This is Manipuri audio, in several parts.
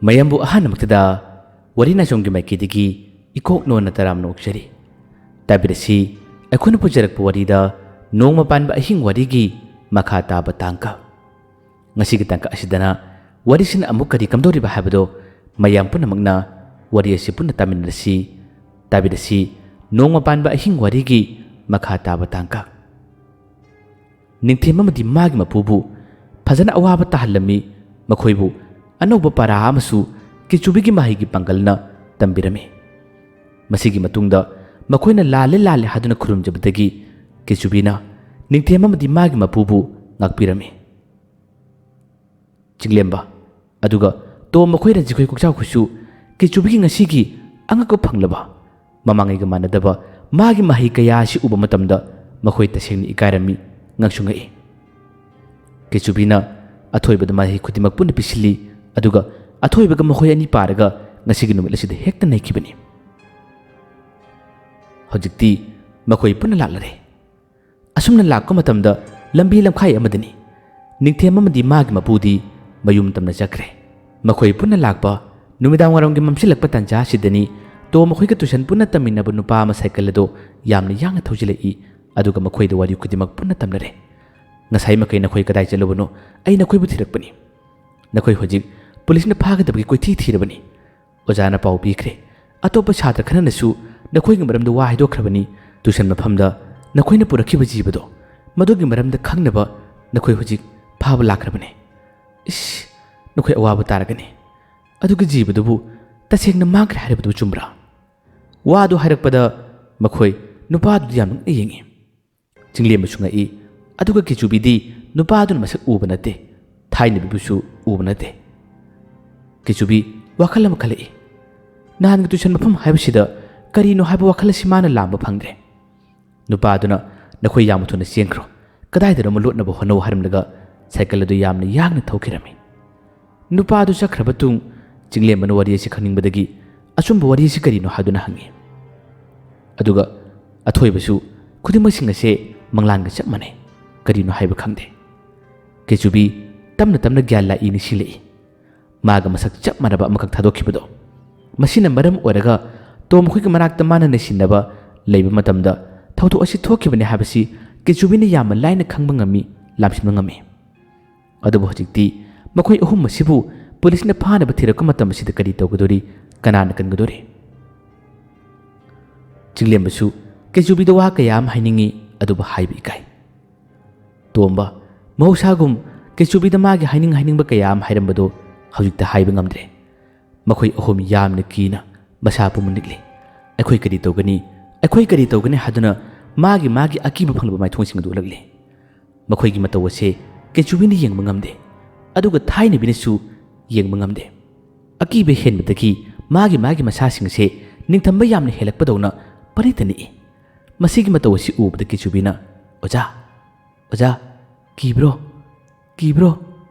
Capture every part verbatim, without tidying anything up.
ꯃꯌꯥꯝꯕꯨ ꯑꯍꯥꯟꯕꯃꯛꯇꯗ ꯋꯥꯔꯤ ꯅꯥꯆꯣꯝꯒꯤ ꯃꯥꯏꯀꯩꯗꯒꯤ ꯏꯀꯣꯛ ꯅꯣꯟꯅ ꯇꯔꯥꯝꯅ ꯑꯣꯛꯆꯔꯤ꯫ ꯇꯥꯕꯤꯔꯁꯤ, ꯑꯩꯈꯣꯏꯅ ꯄꯨꯖꯔꯛꯄ ꯋꯥꯔꯤꯗ ꯅꯣꯡꯃ ꯄꯥꯟꯕ ꯑꯍꯤꯡ ꯋꯥꯔꯤꯒꯤ ꯃꯈꯥ ꯇꯥꯕ ꯇꯥꯡꯀꯛ꯫ ꯉꯁꯤꯒꯤ ꯇꯥꯡꯀꯛ ꯑꯁꯤꯗꯅ ꯋꯥꯔꯤꯁꯤꯅ ꯑꯃꯨꯛ ꯀꯔꯤ ꯀꯝꯗꯧꯔꯤꯕ ꯍꯥꯏꯕꯗꯣ ꯃꯌꯥꯝ ꯄꯨꯝꯅꯃꯛꯅ ꯋꯥꯔꯤ ꯑꯁꯤ ꯄꯨꯟꯅ ꯇꯥꯃꯤꯟꯅꯔꯁꯤ꯫ ꯇꯥꯕꯤꯔꯁꯤ, ꯅꯣꯡꯃ ꯄꯥꯟꯕ ꯑꯍꯤꯡ ꯋꯥꯔꯤꯒꯤ ꯃꯈꯥ ꯇꯥꯕ ꯇꯥꯡꯀꯛ꯫ ꯅꯤꯡꯊꯦꯝ ꯑꯃꯗꯤ ꯃꯥꯒꯤ ꯃꯄꯨꯕꯨ ꯐꯖꯅ ꯑꯋꯥꯕ ꯇꯥꯍꯜꯂꯝꯃꯤ꯫ ꯃꯈꯣꯏꯕꯨ ꯑꯅꯧꯕ ꯄꯔꯥ ꯑꯃꯁꯨ ꯀꯤꯆꯨꯕꯤꯒꯤ ꯃꯍꯩꯒꯤ ꯄꯥꯡꯒꯜꯅ ꯇꯝꯕꯤꯔꯝꯃꯤ꯫ ꯃꯁꯤꯒꯤ ꯃꯇꯨꯡꯗ ꯃꯈꯣꯏꯅ ꯂꯥꯜꯂꯦ ꯂꯥꯜꯂꯦ ꯍꯥꯏꯗꯨꯅ ꯈꯨꯔꯨꯝꯖꯕꯗꯒꯤ ꯀꯤꯆꯨꯕꯤꯅ ꯅꯤꯡꯊꯦꯝ ꯑꯃꯗꯤ ꯃꯥꯒꯤ ꯃꯄꯨꯕꯨ ꯉꯥꯛꯄꯤꯔꯝꯃꯤ꯫ ꯆꯤꯡꯂꯦꯝꯕ ꯑꯗꯨꯒ ꯇꯣꯝ ꯃꯈꯣꯏ ꯔꯟꯖꯤꯈꯣꯏ ꯀꯣꯛꯆꯥꯎꯈꯣꯏꯁꯨ ꯀꯤꯆꯨꯕꯤꯒꯤ ꯉꯁꯤꯒꯤ ꯑꯉꯛꯄ ꯐꯪꯂꯕ ꯃꯃꯥꯡꯉꯩꯒ ꯃꯥꯟꯅꯗꯕ ꯃꯥꯒꯤ ꯃꯍꯩ ꯀꯌꯥ ꯑꯁꯤ ꯎꯕ ꯃꯇꯝꯗ ꯃꯈꯣꯏ ꯇꯁꯦꯡꯅ ꯏꯀꯥꯏꯔꯝꯃꯤ, ꯉꯛꯁꯨ ꯉꯛꯏ꯫ ꯀꯤꯆꯨꯕꯤꯅ ꯑꯊꯣꯏꯕꯗ ꯃꯍꯩ ꯈꯨꯗꯤꯡꯃꯛ ꯄꯨꯟꯅ ꯄꯤꯁꯤꯜꯂꯤ, ꯑꯗꯨꯒ ꯑꯊꯣꯏꯕꯒ ꯃꯈꯣꯏ ꯑꯅꯤ ꯄꯥꯔꯒ ꯉꯁꯤꯒꯤ ꯅꯨꯃꯤꯠ ꯑꯁꯤꯗ ꯍꯦꯛꯇ ꯅꯩꯈꯤꯕꯅꯤ꯫ ꯍꯧꯖꯤꯛꯇꯤ ꯃꯈꯣꯏ ꯄꯨꯟꯅ ꯂꯥꯛꯂꯔꯦ꯫ ꯑꯁꯨꯝꯅ ꯂꯥꯛꯄ ꯃꯇꯝꯗ ꯂꯝꯕꯤ ꯂꯝꯈꯥꯏ ꯑꯃꯗꯅꯤ꯫ ꯅꯤꯡꯊꯦꯝ ꯑꯃꯗꯤ ꯃꯥꯒꯤ ꯃꯄꯨꯗꯤ ꯃꯌꯨꯝ ꯇꯝꯅ ꯆꯠꯈ꯭ꯔꯦ꯫ ꯃꯈꯣꯏ ꯄꯨꯟꯅ ꯂꯥꯛꯄ ꯅꯨꯃꯤꯗꯥꯡ ꯋꯥꯏꯔꯝꯒꯤ ꯃꯝꯁꯤꯜꯂꯛꯄ ꯇꯥꯟꯖꯥ ꯑꯁꯤꯗꯅꯤ ꯇꯣꯝ ꯃꯈꯣꯏꯒ ꯇꯨꯏꯁꯟ ꯄꯨꯟꯅ ꯇꯝꯃꯤꯟꯅꯕ ꯅꯨꯄꯥ ꯑꯃ ꯁꯥꯏꯀꯜ ꯑꯗꯨ ꯌꯥꯝꯅ ꯌꯥꯡꯅ ꯊꯧꯖꯤꯜꯂꯛꯏ, ꯑꯗꯨꯒ ꯃꯈꯣꯏꯗ ꯋꯥꯔꯤ ꯈꯨꯗꯤꯡꯃꯛ ꯄꯨꯟꯅ ꯇꯝꯅꯔꯦ꯫ "ꯉꯁꯥꯏ ꯃꯈꯩ ꯅꯈꯣꯏ ꯀꯗꯥꯏ ꯆꯠꯂꯨꯕꯅꯣ? ꯑꯩ ꯅꯈꯣꯏꯕꯨ ꯊꯤꯔꯛꯄꯅꯤ꯫ ꯅꯈꯣꯏ ꯍꯧꯖꯤꯛ ꯄꯨꯂꯤꯁꯅ ꯐꯥꯒꯗꯕꯒꯤ ꯀꯣꯏꯊꯤ ꯊꯤꯔꯕꯅꯤ꯫ ꯑꯣꯖꯥꯅ ꯄꯥꯎ ꯄꯤꯈ꯭ꯔꯦ꯫ ꯑꯇꯣꯞꯄ ꯁꯥꯇ꯭ꯔ ꯈꯔꯅꯁꯨ ꯅꯈꯣꯏꯒꯤ ꯃꯔꯝꯗ ꯋꯥ ꯍꯥꯏꯗꯣꯛꯈ꯭ꯔꯕꯅꯤ꯫ ꯇꯨꯏꯁꯟ ꯃꯐꯝꯗ ꯅꯈꯣꯏꯅ ꯄꯨꯔꯛꯈꯤꯕ ꯖꯤꯕꯗꯣ, ꯃꯗꯨꯒꯤ ꯃꯔꯝꯗ ꯈꯪꯅꯕ ꯅꯈꯣꯏ ꯍꯧꯖꯤꯛ ꯐꯥꯕ ꯂꯥꯛꯈ꯭ꯔꯕꯅꯤ꯫ ꯏꯁ, ꯅꯈꯣꯏ ꯑꯋꯥꯕ ꯇꯥꯔꯒꯅꯤ꯫ ꯑꯗꯨꯒ ꯖꯤꯕꯗꯨꯕꯨ ꯇꯁꯦꯡꯅ ꯃꯥꯡꯈ꯭ꯔꯦ ꯍꯥꯏꯔꯤꯕꯗꯨ ꯆꯨꯝꯕ꯭ꯔꯥ?" ꯋꯥꯗꯨ ꯍꯥꯏꯔꯛꯄꯗ ꯃꯈꯣꯏ ꯅꯨꯄꯥꯗꯨꯗ ꯌꯥꯝ ꯅꯣꯛꯅ ꯌꯦꯡꯉꯤ꯫ ꯆꯤꯡꯂꯦꯝꯕꯁꯨ ꯉꯛꯏ꯫ ꯑꯗꯨꯒ ꯀꯤꯆꯨꯕꯤꯗꯤ ꯅꯨꯄꯥꯗꯨꯅ ꯃꯁꯛ ꯎꯕ ꯅꯠꯇꯦ, ꯊꯥꯏꯅꯕꯤꯕꯨꯁꯨ ꯎꯕ ꯅꯠꯇꯦ꯫ ꯀꯤꯆꯨꯕꯤ ꯋꯥꯈꯜ ꯑꯃ ꯈꯜꯂꯛꯏ꯫ ꯅꯍꯥꯟꯒꯤ ꯇꯨꯏꯁꯟ ꯃꯐꯝ ꯍꯥꯏꯕꯁꯤꯗ ꯀꯔꯤꯅꯣ ꯍꯥꯏꯕ ꯋꯥꯈꯜ ꯑꯁꯤ ꯃꯥꯅ ꯂꯥꯝꯕ ꯐꯪꯗ꯭ꯔꯦ꯫ ꯅꯨꯄꯥꯗꯨꯅ, "ꯅꯈꯣꯏ ꯌꯥꯝꯅ ꯊꯨꯅ ꯆꯦꯟꯈ꯭ꯔꯣ, ꯀꯗꯥꯏꯗꯅꯣꯃ ꯂꯣꯠꯅꯕ ꯍꯣꯠꯅꯧ" ꯍꯥꯏꯔꯝꯂꯒ ꯁꯥꯏꯀꯜ ꯑꯗꯨ ꯌꯥꯝꯅ ꯌꯥꯡꯅ ꯊꯧꯈꯤꯔꯝꯃꯤ꯫ ꯅꯨꯄꯥ ꯑꯗꯨ ꯆꯠꯈ꯭ꯔꯕ ꯇꯨꯡ ꯆꯤꯡꯂꯦꯝꯕꯅ ꯋꯥꯔꯤ ꯑꯁꯤ ꯈꯪꯅꯤꯡꯕꯗꯒꯤ ꯑꯆꯨꯝꯕ ꯋꯥꯔꯤ ꯑꯁꯤ ꯀꯔꯤꯅꯣ ꯍꯥꯏꯗꯨꯅ ꯍꯪꯉꯤ꯫ ꯑꯗꯨꯒ ꯑꯊꯣꯏꯕꯁꯨ ꯈꯨꯗꯤꯡꯃꯛꯁꯤꯡ ꯑꯁꯦ ꯃꯪꯂꯥꯟꯒ ꯆꯞ ꯃꯥꯟꯅꯩ, ꯀꯔꯤꯅꯣ ꯍꯥꯏꯕ ꯈꯪꯗꯦ꯫ ꯀꯦꯆꯨꯕꯤ ꯇꯞꯅ ꯇꯞꯅ ꯒ꯭ꯌꯥꯟ ꯂꯥꯛꯏ, ꯅꯤꯡꯁꯤꯡꯂꯛꯏ꯫ ꯃꯥꯒ ꯃꯁꯛ ꯆꯞ ꯃꯥꯟꯅꯕ ꯑꯃꯈꯛ ꯊꯥꯗꯣꯛꯈꯤꯕꯗꯣ꯫ ꯃꯁꯤꯅ ꯃꯔꯝ ꯑꯣꯏꯔꯒ ꯇꯣꯝ ꯃꯈꯣꯏꯒꯤ ꯃꯅꯥꯛꯇ ꯃꯥꯅ ꯅꯩꯁꯤꯟꯅꯕ ꯂꯩꯕ ꯃꯇꯝꯗ ꯊꯧꯗꯣꯛ ꯑꯁꯤ ꯊꯣꯛꯈꯤꯕꯅꯤ ꯍꯥꯏꯕꯁꯤ ꯀꯦꯆꯨꯕꯤꯅ ꯌꯥꯝꯅ ꯂꯥꯏꯅ ꯈꯪꯕ ꯉꯝꯃꯤ, ꯂꯥꯝꯁꯤꯟꯕ ꯉꯝꯃꯤ꯫ ꯑꯗꯨꯕꯨ ꯍꯧꯖꯤꯛꯇꯤ ꯃꯈꯣꯏ ꯑꯍꯨꯝ ꯑꯁꯤꯕꯨ ꯄꯨꯂꯤꯁꯅ ꯐꯥꯅꯕ ꯊꯤꯔꯛꯄ ꯃꯇꯝ ꯑꯁꯤꯗ ꯀꯔꯤ ꯇꯧꯒꯗꯣꯔꯤ? ꯀꯅꯥꯅ ꯀꯟꯒꯗꯣꯔꯤ? ꯆꯤꯡꯂꯦꯝꯕꯁꯨ ꯀꯦꯆꯨꯕꯤꯗ ꯋꯥ ꯀꯌꯥ ꯑꯃ ꯍꯥꯏꯅꯤꯡꯏ, ꯑꯗꯨꯕꯨ ꯍꯥꯏꯕ ꯏꯀꯥꯏ꯫ ꯇꯣꯝꯕ, ꯃꯍꯧꯁꯥꯒꯨꯝ ꯀꯦꯆꯨꯕꯤꯗ ꯃꯥꯒꯤ ꯍꯥꯏꯅꯤꯡ ꯍꯥꯏꯅꯤꯡꯕ ꯀꯌꯥ ꯑꯃ ꯍꯥꯏꯔꯝꯕꯗꯨ ꯍꯧꯖꯤꯛꯇ ꯍꯥꯏꯕ ꯉꯝꯗ꯭ꯔꯦ꯫ ꯃꯈꯣꯏ ꯑꯍꯨꯝ ꯌꯥꯝꯅ ꯀꯤꯅ ꯃꯁꯥ ꯄꯨꯝꯕ ꯅꯤꯛꯂꯤ꯫ "ꯑꯩꯈꯣꯏ ꯀꯔꯤ ꯇꯧꯒꯅꯤ? ꯑꯩꯈꯣꯏ ꯀꯔꯤ ꯇꯧꯒꯅꯤ?" ꯍꯥꯏꯗꯨꯅ ꯃꯥꯒꯤ ꯃꯥꯒꯤ ꯑꯀꯤꯕ ꯐꯪꯂꯕ ꯃꯥꯏꯊꯣꯡꯁꯤꯡ ꯑꯗꯨ ꯎꯠꯂꯛꯂꯤ꯫ ꯃꯈꯣꯏꯒꯤ ꯃꯇꯧ ꯑꯁꯦ ꯀꯦꯆꯨꯕꯤꯅ ꯌꯦꯡꯕ ꯉꯝꯗꯦ, ꯑꯗꯨꯒ ꯊꯥꯏꯅꯕꯤꯅꯁꯨ ꯌꯦꯡꯕ ꯉꯝꯗꯦ꯫ ꯑꯀꯤꯕ ꯍꯦꯟꯕꯗꯒꯤ ꯃꯥꯒꯤ ꯃꯥꯒꯤ ꯃꯁꯥꯁꯤꯡ ꯑꯁꯦ ꯅꯤꯡꯊꯝꯕ ꯌꯥꯝꯅ ꯍꯦꯜꯂꯛꯄꯗꯧꯅ ꯄꯪꯅꯤꯛꯇ ꯅꯤꯛꯏ꯫ ꯃꯁꯤꯒꯤ ꯃꯇꯧ ꯑꯁꯤ ꯎꯕꯗ ꯀꯦꯆꯨꯕꯤꯅ, "ꯑꯣꯖꯥ, ꯑꯣꯖꯥ, ꯀꯤꯕ꯭ꯔꯣ? ꯀꯤꯕ꯭ꯔꯣ?"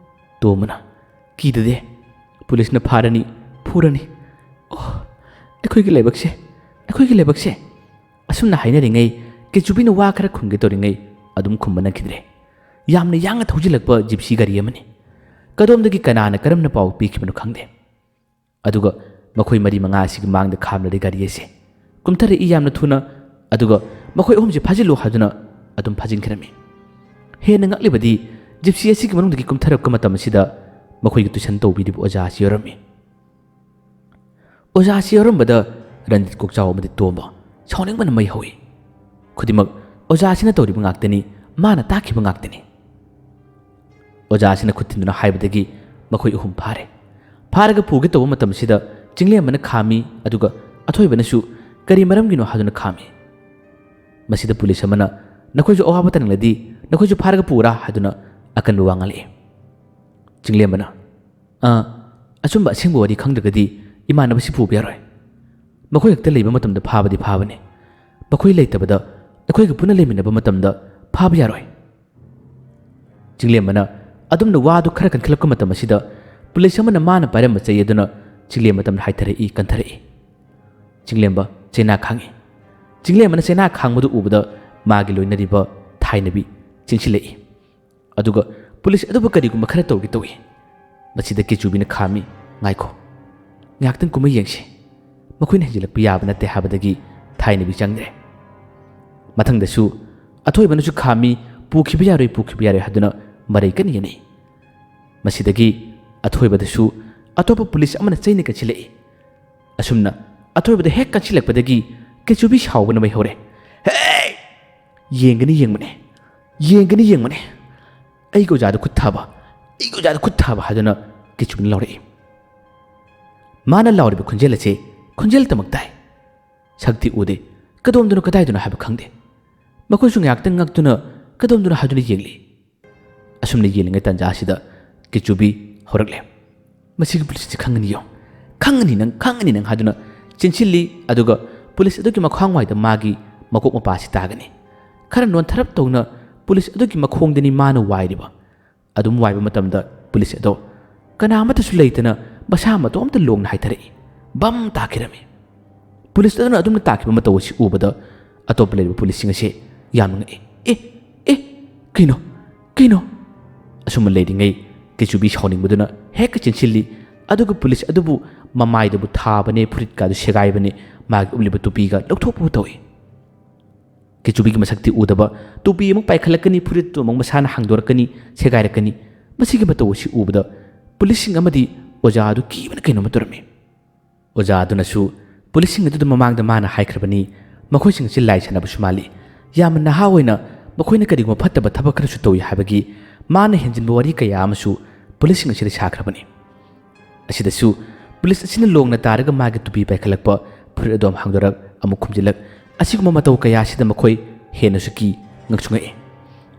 ꯇꯣꯝꯕꯅ, "ꯀꯤꯗꯗꯦ꯫ ꯄꯨꯂꯤꯁꯅ ꯐꯥꯔꯅꯤ, ꯐꯨꯔꯅꯤ꯫ ꯑꯣ, ꯑꯩꯈꯣꯏꯒꯤ ꯂꯥꯏꯕꯛꯁꯦ, ꯑꯩꯈꯣꯏꯒꯤ ꯂꯥꯏꯕꯛꯁꯦ!" ꯑꯁꯨꯝꯅ ꯍꯥꯏꯅꯔꯤꯉꯩ ꯀꯦꯆꯨꯕꯤꯅ ꯋꯥ ꯈꯔ ꯈꯨꯝꯒꯦ ꯇꯧꯔꯤꯉꯩ ꯑꯗꯨꯝ ꯈꯨꯝꯕ ꯅꯪꯈꯤꯗ꯭ꯔꯦ꯫ ꯌꯥꯝꯅ ꯌꯥꯡꯅ ꯊꯧꯖꯤꯜꯂꯛꯄ ꯖꯤꯞꯁꯤ ꯒꯥꯔꯤ ꯑꯃꯅꯤ꯫ ꯀꯗꯣꯝꯗꯒꯤ ꯀꯅꯥꯅ ꯀꯔꯝꯅ ꯄꯥꯎ ꯄꯤꯈꯤꯕꯅꯣ ꯈꯪꯗꯦ꯫ ꯑꯗꯨꯒ ꯃꯈꯣꯏ ꯃꯔꯤ ꯃꯉꯥ ꯑꯁꯤꯒꯤ ꯃꯥꯡꯗ ꯈꯥꯝꯂꯔꯦ ꯒꯥꯔꯤ ꯑꯁꯦ꯫ ꯀꯨꯝꯊꯔꯛꯏ ꯌꯥꯝꯅ ꯊꯨꯅ, ꯑꯗꯨꯒ ꯃꯈꯣꯏ ꯑꯍꯨꯝꯁꯦ ꯐꯥꯖꯤꯜꯂꯨ ꯍꯥꯏꯗꯨꯅ ꯑꯗꯨꯝ ꯐꯥꯖꯤꯟꯈ꯭ꯔꯝꯃꯤ꯫ ꯍꯦꯟꯅ ꯉꯛꯂꯤꯕꯗꯤ ꯖꯤꯞꯁꯤ ꯑꯁꯤꯒꯤ ꯃꯅꯨꯡꯗꯒꯤ ꯀꯨꯝꯊꯔꯛꯄ ꯃꯇꯝ ꯑꯁꯤꯗ ꯃꯈꯣꯏꯒꯤ ꯇꯨꯏꯁꯟ ꯇꯧꯕꯤꯔꯤꯕ ꯑꯣꯖꯥ ꯑꯁꯤ ꯌꯥꯎꯔꯝꯃꯤ꯫ ꯑꯣꯖꯥ ꯑꯁꯤ ꯌꯥꯎꯔꯝꯕꯗ ꯔꯟꯖꯤꯠ ꯀꯣꯛꯆꯥꯎ ꯑꯃꯗꯤ ꯇꯣꯝꯕ ꯁꯥꯎꯅꯤꯡꯕꯅ ꯃꯩ ꯍꯧꯏ꯫ ꯈꯨꯗꯤꯡꯃꯛ ꯑꯣꯖꯥ ꯑꯁꯤꯅ ꯇꯧꯔꯤꯕ ꯉꯥꯛꯇꯅꯤ, ꯃꯥꯅ ꯇꯥꯛꯈꯤꯕ ꯉꯥꯛꯇꯅꯤ꯫ ꯑꯣꯖꯥ ꯑꯁꯤꯅ ꯈꯨꯠ ꯊꯤꯟꯗꯨꯅ ꯍꯥꯏꯕꯗꯒꯤ ꯃꯈꯣꯏ ꯑꯍꯨꯝ ꯐꯥꯔꯦ꯫ ꯐꯥꯔꯒ ꯄꯨꯒꯦ ꯇꯧꯕ ꯃꯇꯝꯁꯤꯗ ꯆꯤꯡꯂꯦꯝꯕꯅ ꯈꯥꯝꯃꯤ, ꯑꯗꯨꯒ ꯑꯊꯣꯏꯕꯅꯁꯨ "ꯀꯔꯤ ꯃꯔꯝꯒꯤꯅꯣ?" ꯍꯥꯏꯗꯨꯅ ꯈꯥꯝꯃꯤ꯫ ꯃꯁꯤꯗ ꯄꯨꯂꯤꯁ ꯑꯃꯅ, "ꯅꯈꯣꯏꯁꯨ ꯑꯋꯥꯕ ꯇꯥꯅꯤꯡꯂꯗꯤ ꯅꯈꯣꯏꯁꯨ ꯐꯥꯔꯒ ꯄꯨꯔꯥ?" ꯍꯥꯏꯗꯨꯅ ꯑꯀꯟꯕ ꯋꯥ ꯉꯥꯡꯂꯛꯏ꯫ ꯆꯤꯡꯂꯦꯝꯕꯅ, "ꯑ, ꯑꯆꯨꯝꯕ ꯑꯁꯦꯡꯕ ꯋꯥꯔꯤ ꯈꯪꯗ꯭ꯔꯒꯗꯤ ꯏꯃꯥꯟꯅꯕꯁꯤ ꯄꯨꯕ ꯌꯥꯔꯣꯏ꯫ ꯃꯈꯣꯏ ꯈꯛꯇ ꯂꯩꯕ ꯃꯇꯝꯗ ꯐꯥꯕꯗꯤ ꯐꯥꯕꯅꯤ꯫ ꯃꯈꯣꯏ ꯂꯩꯇꯕꯗ ꯑꯩꯈꯣꯏꯒ ꯄꯨꯟꯅ ꯂꯩꯃꯤꯟꯅꯕ ꯃꯇꯝꯗ ꯐꯥꯕ ꯌꯥꯔꯣꯏ꯫" ꯆꯤꯡꯂꯦꯝꯕꯅ ꯑꯗꯨꯝꯅ ꯋꯥꯗꯨ ꯈꯔ ꯀꯟꯈꯠꯂꯛꯄ ꯃꯇꯝ ꯑꯁꯤꯗ ꯄꯨꯂꯤꯁ ꯑꯃꯅ ꯃꯥꯅ ꯄꯥꯏꯔꯝꯕ ꯆꯩ ꯑꯗꯨꯅ ꯆꯤꯡꯂꯦꯝꯕ ꯇꯝꯅ ꯍꯥꯏꯊꯔꯛꯏ, ꯀꯟꯊꯔꯛꯏ꯫ ꯆꯤꯡꯂꯦꯝꯕ ꯆꯩꯅꯥ ꯈꯥꯡꯉꯤ꯫ ꯆꯤꯡꯂꯦꯝꯕꯅ ꯆꯩꯅꯥ ꯈꯥꯡꯕꯗꯨ ꯎꯕꯗ ꯃꯥꯒꯤ ꯂꯣꯏꯅꯔꯤꯕ ꯊꯥꯏꯅꯕꯤ ꯆꯦꯟꯁꯤꯜꯂꯛꯏ꯫ ꯑꯗꯨꯒ ꯄꯨꯂꯤꯁ ꯑꯗꯨꯕꯨ ꯀꯔꯤꯒꯨꯝꯕ ꯈꯔ ꯇꯧꯒꯦ ꯇꯧꯏ꯫ ꯃꯁꯤꯗ ꯀꯦꯆꯨꯕꯤꯅ ꯈꯥꯝꯃꯤ, "ꯉꯥꯏꯈꯣ, ꯉꯥꯏꯍꯥꯛꯇꯪ ꯀꯨꯝꯃ ꯌꯦꯡꯁꯤ꯫ ꯃꯈꯣꯏꯅ ꯍꯦꯟꯖꯤꯜꯂꯛꯄ ꯌꯥꯕ ꯅꯠꯇꯦ" ꯍꯥꯏꯕꯗꯒꯤ ꯊꯥꯏꯅꯕꯤ ꯆꯪꯗ꯭ꯔꯦ꯫ ꯃꯊꯪꯗꯁꯨ ꯑꯊꯣꯏꯕꯅꯁꯨ ꯈꯥꯝꯃꯤ, "ꯄꯨꯈꯤꯕ ꯌꯥꯔꯣꯏ, ꯄꯨꯈꯤꯕ ꯌꯥꯔꯣꯏ" ꯍꯥꯏꯗꯨꯅ ꯃꯔꯩ ꯀꯟꯅ ꯌꯦꯟꯅꯩ꯫ ꯃꯁꯤꯗꯒꯤ ꯑꯊꯣꯏꯕꯗꯁꯨ ꯑꯇꯣꯞꯄ ꯄꯨꯂꯤꯁ ꯑꯃꯅ ꯆꯩꯅ ꯀꯟꯁꯤꯜꯂꯛꯏ꯫ ꯑꯁꯨꯝꯅ ꯑꯊꯣꯏꯕꯗ ꯍꯦꯛ ꯀꯟꯁꯤꯜꯂꯛꯄꯗꯒꯤ ꯀꯦꯆꯨꯕꯤ ꯁꯥꯎꯕꯅ ꯃꯩ ꯍꯧꯔꯦ꯫ "ꯍꯦ! ꯌꯦꯡꯒꯅꯤ ꯌꯦꯡꯕꯅꯦ, ꯌꯦꯡꯒꯅꯤ ꯌꯦꯡꯕꯅꯦ꯫ ꯑꯩꯒꯤ ꯑꯣꯖꯥꯗ ꯈꯨꯠ ꯊꯥꯕ, ꯑꯩꯒꯤ ꯑꯣꯖꯥꯗ ꯈꯨꯠ ꯊꯥꯕ" ꯍꯥꯏꯗꯨꯅ ꯀꯦꯆꯨꯕꯤꯅ ꯂꯥꯎꯔꯛꯏ꯫ ꯃꯥꯅ ꯂꯥꯎꯔꯤꯕ ꯈꯣꯟꯖꯦꯜ ꯑꯁꯤ ꯈꯣꯟꯖꯦꯜ ꯇꯃꯛ ꯇꯥꯏ꯫ ꯁꯛꯇꯤ ꯎꯗꯦ, ꯀꯗꯣꯝꯗꯅꯣ ꯀꯗꯥꯏꯗꯅꯣ ꯍꯥꯏꯕ ꯈꯪꯗꯦ꯫ ꯃꯈꯣꯏꯁꯨ ꯉꯥꯏꯍꯥꯛꯇꯪ ꯉꯛꯇꯨꯅ ꯀꯗꯣꯝꯗꯅꯣ ꯍꯥꯏꯗꯨꯅ ꯌꯦꯡꯂꯤ꯫ ꯑꯁꯨꯝꯅ ꯌꯦꯡꯂꯤꯉꯩ ꯇꯥꯟꯖꯥ ꯑꯁꯤꯗ ꯀꯦꯆꯨꯕꯤ ꯍꯧꯔꯛꯂꯦ꯫ "ꯃꯁꯤꯒꯤ ꯄꯨꯂꯤꯁꯁꯤ ꯈꯪꯒꯅꯤꯌꯣ, ꯈꯪꯒꯅꯤ ꯅꯪ, ꯈꯪꯒꯅꯤ ꯅꯪ" ꯍꯥꯏꯗꯨꯅ ꯆꯦꯟꯁꯤꯜꯂꯤ꯫ ꯑꯗꯨꯒ ꯄꯨꯂꯤꯁ ꯑꯗꯨꯒꯤ ꯃꯈ꯭ꯋꯥꯡ ꯋꯥꯏꯗ ꯃꯥꯒꯤ ꯃꯀꯣꯛ ꯃꯄꯥꯁꯤ ꯇꯥꯒꯅꯤ꯫ ꯈꯔ ꯅꯣꯟꯊꯔꯞ ꯇꯧꯅ ꯄꯨꯂꯤꯁ ꯑꯗꯨꯒꯤ ꯃꯈꯣꯡꯗꯅꯤ ꯃꯥꯅ ꯋꯥꯏꯔꯤꯕ꯫ ꯑꯗꯨꯝ ꯋꯥꯏꯕ ꯃꯇꯝꯗ ꯄꯨꯂꯤꯁ ꯑꯗꯣ ꯀꯅꯥ ꯑꯃꯠꯇꯁꯨ ꯂꯩꯇꯅ ꯃꯁꯥ ꯃꯇꯣꯝꯇ ꯂꯣꯡꯅ ꯍꯥꯏꯊꯔꯛꯏ꯫ ꯕꯝ ꯇꯥꯈꯤꯔꯝꯃꯤ꯫ ꯄꯨꯂꯤꯁ ꯑꯗꯨꯅ ꯑꯗꯨꯝꯅ ꯇꯥꯈꯤꯕ ꯃꯇꯧ ꯑꯁꯤ ꯎꯕꯗ ꯑꯇꯣꯞꯄ ꯂꯩꯔꯤꯕ ꯄꯨꯂꯤꯁꯁꯤꯡ ꯑꯁꯤ ꯌꯥꯝꯅ ꯉꯛꯏ꯫ "ꯑꯦ, ꯑꯦ, ꯀꯩꯅꯣ, ꯀꯩꯅꯣ?" ꯑꯁꯨꯝꯅ ꯂꯩꯔꯤꯉꯩ ꯀꯦꯆꯨꯕꯤ ꯁꯥꯎꯅꯤꯡꯕꯗꯨꯅ ꯍꯦꯛꯇ ꯆꯦꯟꯁꯤꯜꯂꯤ꯫ ꯑꯗꯨꯒ ꯄꯨꯂꯤꯁ ꯑꯗꯨꯕꯨ ꯃꯃꯥꯏꯗꯕꯨ ꯊꯥꯕꯅꯦ, ꯐꯨꯔꯤꯠꯀꯥꯗꯨ ꯁꯦꯒꯥꯏꯕꯅꯦ, ꯃꯥꯒꯤ ꯎꯞꯂꯤꯕ ꯇꯨꯄꯤꯒ ꯂꯧꯊꯣꯛꯄꯕꯨ ꯇꯧꯏ꯫ ꯀꯦꯆꯨꯕꯤꯒꯤ ꯃꯁꯛꯇꯤ ꯎꯗꯕ, ꯇꯨꯄꯤ ꯑꯃꯨꯛ ꯄꯥꯏꯈꯠꯂꯛꯀꯅꯤ, ꯐꯨꯔꯤꯠꯇꯨ ꯑꯃꯨꯛ ꯃꯁꯥꯅ ꯍꯥꯡꯗꯣꯔꯛꯀꯅꯤ, ꯁꯦꯒꯥꯏꯔꯛꯀꯅꯤ꯫ ꯃꯁꯤꯒꯤ ꯃꯇꯧ ꯑꯁꯤ ꯎꯕꯗ ꯄꯨꯂꯤꯁꯁꯤꯡ ꯑꯃꯗꯤ ꯑꯣꯖꯥ ꯑꯗꯨ ꯀꯤꯕꯅ ꯀꯩꯅꯣꯝꯃ ꯇꯧꯔꯝꯃꯤ꯫ ꯑꯣꯖꯥ ꯑꯗꯨꯅꯁꯨ ꯄꯨꯂꯤꯁꯁꯤꯡ ꯑꯗꯨꯗ ꯃꯃꯥꯡꯗ ꯃꯥꯅ ꯍꯥꯏꯈ꯭ꯔꯕꯅꯤ, ꯃꯈꯣꯏꯁꯤꯡ ꯑꯁꯤ ꯂꯥꯏ ꯁꯥꯟꯅꯕꯁꯨ ꯃꯥꯜꯂꯤ, ꯌꯥꯝꯅ ꯅꯍꯥ ꯑꯣꯏꯅ ꯃꯈꯣꯏꯅ ꯀꯔꯤꯒꯨꯝꯕ ꯐꯠꯇꯕ ꯊꯕꯛ ꯈꯔꯁꯨ ꯇꯧꯏ ꯍꯥꯏꯕꯒꯤ ꯃꯥꯅ ꯍꯦꯟꯖꯤꯟꯕ ꯋꯥꯔꯤ ꯀꯌꯥ ꯑꯃꯁꯨ ꯄꯨꯂꯤꯁꯁꯤꯡ ꯑꯁꯤꯗ ꯁꯥꯈ꯭ꯔꯕꯅꯤ꯫ ꯑꯁꯤꯗꯁꯨ ꯄꯨꯂꯤꯁ ꯑꯁꯤꯅ ꯂꯣꯡꯅ ꯇꯥꯔꯒ ꯃꯥꯒꯤ ꯇꯨꯄꯤ ꯄꯥꯏꯈꯠꯂꯛꯄ, ꯐꯨꯔꯤꯠ ꯑꯗꯨ ꯑꯃꯨꯛ ꯍꯥꯡꯗꯣꯔꯛ, ꯑꯃꯨꯛ ꯈꯨꯝꯖꯤꯜꯂꯛ, ꯑꯁꯤꯒꯨꯝꯕ ꯃꯇꯧ ꯀꯌꯥ ꯑꯁꯤꯗ ꯃꯈꯣꯏ ꯍꯦꯟꯅꯁꯨ ꯀꯤ, ꯉꯛꯁꯨ ꯉꯛꯏ꯫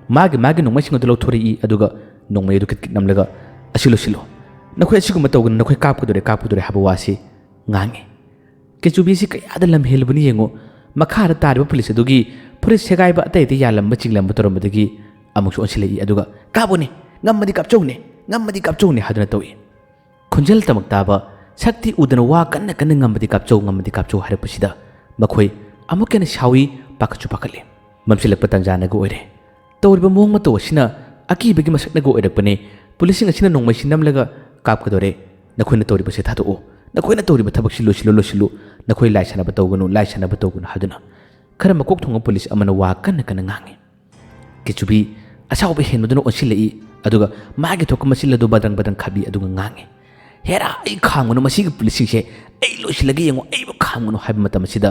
ꯃꯥꯒꯤ ꯃꯥꯒꯤ ꯅꯣꯡꯃꯩꯁꯤꯡ ꯑꯗꯨ ꯂꯧꯊꯣꯔꯛꯏ, ꯑꯗꯨꯒ ꯅꯣꯡꯃꯩ ꯑꯗꯨ ꯀꯤꯠ ꯀꯤꯠ ꯅꯝꯂꯒ, "ꯑꯁꯤ ꯂꯧꯁꯤꯜꯂꯨ, ꯅꯈꯣꯏ ꯑꯁꯤꯒꯨꯝꯕ ꯇꯧꯒꯅꯨ, ꯅꯈꯣꯏ ꯀꯥꯞꯀꯗꯣꯔꯦ, ꯀꯥꯞꯀꯗꯣꯔꯦ" ꯍꯥꯏꯕ ꯋꯥꯁꯤ ꯉꯥꯡꯉꯤ꯫ ꯀꯦꯆꯨꯕꯤꯁꯤ ꯀꯌꯥꯗ ꯂꯝ ꯍꯦꯜꯂꯕꯅꯤ ꯌꯦꯡꯉꯨ꯫ ꯃꯈꯥꯗ ꯇꯥꯔꯤꯕ ꯄꯨꯂꯤꯁ ꯑꯗꯨꯒꯤ ꯐꯨꯔꯤꯠ ꯁꯦꯒꯥꯏꯕ, ꯑꯇꯩ ꯑꯇꯩ ꯌꯥꯜꯂꯝꯕ ꯆꯤꯡꯂꯝꯕ ꯇꯧꯔꯝꯕꯗꯒꯤ ꯑꯃꯨꯛꯁꯨ ꯑꯣꯟꯁꯤꯜꯂꯛꯏ, ꯑꯗꯨꯒ "ꯀꯥꯞꯄꯨꯅꯦ, ꯉꯝꯃꯗꯤ ꯀꯥꯞꯆꯧꯅꯦ, ꯉꯝꯃꯗꯤ ꯀꯥꯞꯆꯧꯅꯦ" ꯍꯥꯏꯗꯨꯅ ꯇꯧꯏ꯫ ꯈꯣꯟꯖꯦꯜ ꯇꯃꯛ ꯇꯥꯕ, ꯁꯛꯇꯤ ꯎꯗꯅ ꯋꯥ ꯀꯟꯅ ꯀꯟꯅ "ꯉꯝꯃꯗꯤ ꯀꯥꯞꯆꯧ, ꯉꯝꯃꯗꯤ ꯀꯥꯞꯆꯧ" ꯍꯥꯏꯔꯛꯄꯁꯤꯗ ꯃꯈꯣꯏ ꯑꯃꯨꯛꯀ ꯍꯦꯟꯅ ꯁꯥꯎꯏ, ꯄꯥꯈꯠꯁꯨ ꯄꯥꯈꯠꯂꯤ꯫ ꯃꯝꯁꯤꯜꯂꯛꯄ ꯇꯥꯟꯖꯥꯅꯒ ꯑꯣꯏꯔꯦ꯫ ꯇꯧꯔꯤꯕ ꯃꯑꯣꯡ ꯃꯇꯧ ꯑꯁꯤꯅ ꯑꯀꯤꯕꯒꯤ ꯃꯁꯛꯅꯒ ꯑꯣꯏꯔꯛꯄꯅꯦ꯫ ꯄꯨꯂꯤꯁꯁꯤꯡ ꯑꯁꯤꯅ ꯅꯣꯡꯃꯩꯁꯤ ꯅꯝꯂꯒ "ꯀꯥꯞꯀꯗꯣꯔꯦ, ꯅꯈꯣꯏꯅ ꯇꯧꯔꯤꯕꯁꯦ ꯊꯥꯗꯣꯛꯑꯣ, ꯅꯈꯣꯏꯅ ꯇꯧꯔꯤꯕ ꯊꯕꯛꯁꯤ ꯂꯣꯏꯁꯤꯜꯂꯨ, ꯂꯣꯏꯁꯤꯜꯂꯨ, ꯅꯈꯣꯏ ꯂꯥꯏ ꯁꯥꯟꯅꯕ ꯇꯧꯒꯅꯨ, ꯂꯥꯏ ꯁꯥꯟꯅꯕ ꯇꯧꯒꯅꯨ" ꯍꯥꯏꯗꯨꯅ ꯈꯔ ꯃꯀꯣꯛ ꯊꯣꯡꯕ ꯄꯨꯂꯤꯁ ꯑꯃꯅ ꯋꯥ ꯀꯟꯅ ꯀꯟꯅ ꯉꯥꯡꯉꯤ꯫ ꯀꯦꯆꯨꯕꯤ ꯑꯁꯥꯎꯕ ꯍꯦꯟꯕꯗꯨꯅ ꯑꯣꯟꯁꯤꯜꯂꯛꯏ, ꯑꯗꯨꯒ ꯃꯥꯒꯤ ꯊꯣꯛꯄ ꯃꯆꯤꯜ ꯑꯗꯨ ꯕꯗ꯭ꯔꯪ ꯕꯗ꯭ꯔꯪ ꯈꯥꯕꯤ, ꯑꯗꯨꯒ ꯉꯥꯡꯉꯤ, "ꯍꯦꯔꯥ, ꯑꯩ ꯈꯥꯝꯒꯅꯨ, ꯃꯁꯤꯒꯤ ꯄꯨꯂꯤꯁꯁꯤꯡꯁꯦ ꯑꯩ ꯂꯣꯏꯁꯤꯜꯂꯒꯦ ꯌꯦꯡꯉꯣ, ꯑꯩꯕꯨ ꯈꯥꯝꯒꯅꯨ" ꯍꯥꯏꯕ ꯃꯇꯝ ꯑꯁꯤꯗ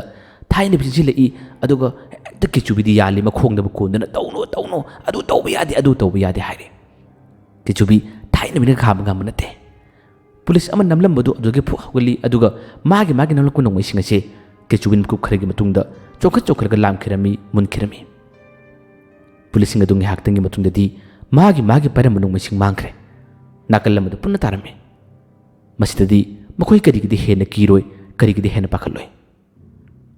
ꯊꯥꯏꯅꯕꯤ ꯆꯦꯟꯁꯤꯜꯂꯛꯏ, ꯑꯗꯨꯒ ꯍꯦꯛꯇ ꯀꯦꯆꯨꯕꯤꯗꯤ ꯌꯥꯜꯂꯤ ꯃꯈꯣꯡꯗꯕꯨ ꯀꯣꯟꯗꯨꯅ, "ꯇꯧꯅꯨ, ꯇꯧꯅꯨ, ꯑꯗꯨ ꯇꯧꯕ ꯌꯥꯗꯦ, ꯑꯗꯨ ꯇꯧꯕ ꯌꯥꯗꯦ" ꯍꯥꯏꯔꯦ꯫ ꯀꯦꯆꯨꯕꯤ ꯊꯥꯏꯅꯕꯤꯅ ꯈꯥꯝꯕ ꯉꯝꯕ ꯅꯠꯇꯦ꯫ ꯄꯨꯂꯤꯁ ꯑꯃ ꯅꯝꯂꯝꯕꯗꯨ ꯑꯗꯨꯗꯒꯤ ꯐꯨꯛ ꯍꯧꯒꯠꯂꯤ, ꯑꯗꯨꯒ ꯃꯥꯒꯤ ꯃꯥꯒꯤ ꯅꯝꯂꯛꯄ ꯅꯣꯡꯃꯩꯁꯤꯡ ꯑꯁꯦ ꯀꯦꯆꯨꯕꯤ ꯃꯤꯀꯨꯞ ꯈꯔꯒꯤ ꯃꯇꯨꯡꯗ ꯆꯣꯡꯈꯠ ꯆꯣꯡꯈꯠꯂꯒ ꯂꯥꯝꯈꯤꯔꯝꯃꯤ, ꯃꯨꯟꯈꯤꯔꯝꯃꯤ꯫ ꯄꯨꯂꯤꯁꯁꯤꯡ ꯑꯗꯨ ꯉꯥꯏꯍꯥꯛꯇꯪꯒꯤ ꯃꯇꯨꯡꯗꯗꯤ ꯃꯥꯒꯤ ꯃꯥꯒꯤ ꯄꯥꯏꯔꯝꯕ ꯅꯣꯡꯃꯩꯁꯤꯡ ꯃꯥꯡꯈ꯭ꯔꯦ꯫ ꯅꯥꯀꯜ ꯑꯃꯗ ꯄꯨꯟꯅ ꯇꯥꯔꯝꯃꯤ꯫ ꯃꯁꯤꯗꯗꯤ ꯃꯈꯣꯏ ꯀꯔꯤꯒꯤꯗꯤ ꯍꯦꯟꯅ ꯀꯤꯔꯣꯏ, ꯀꯔꯤꯒꯤꯗꯤ ꯍꯦꯟꯅ ꯄꯥꯈꯠꯂꯣꯏ꯫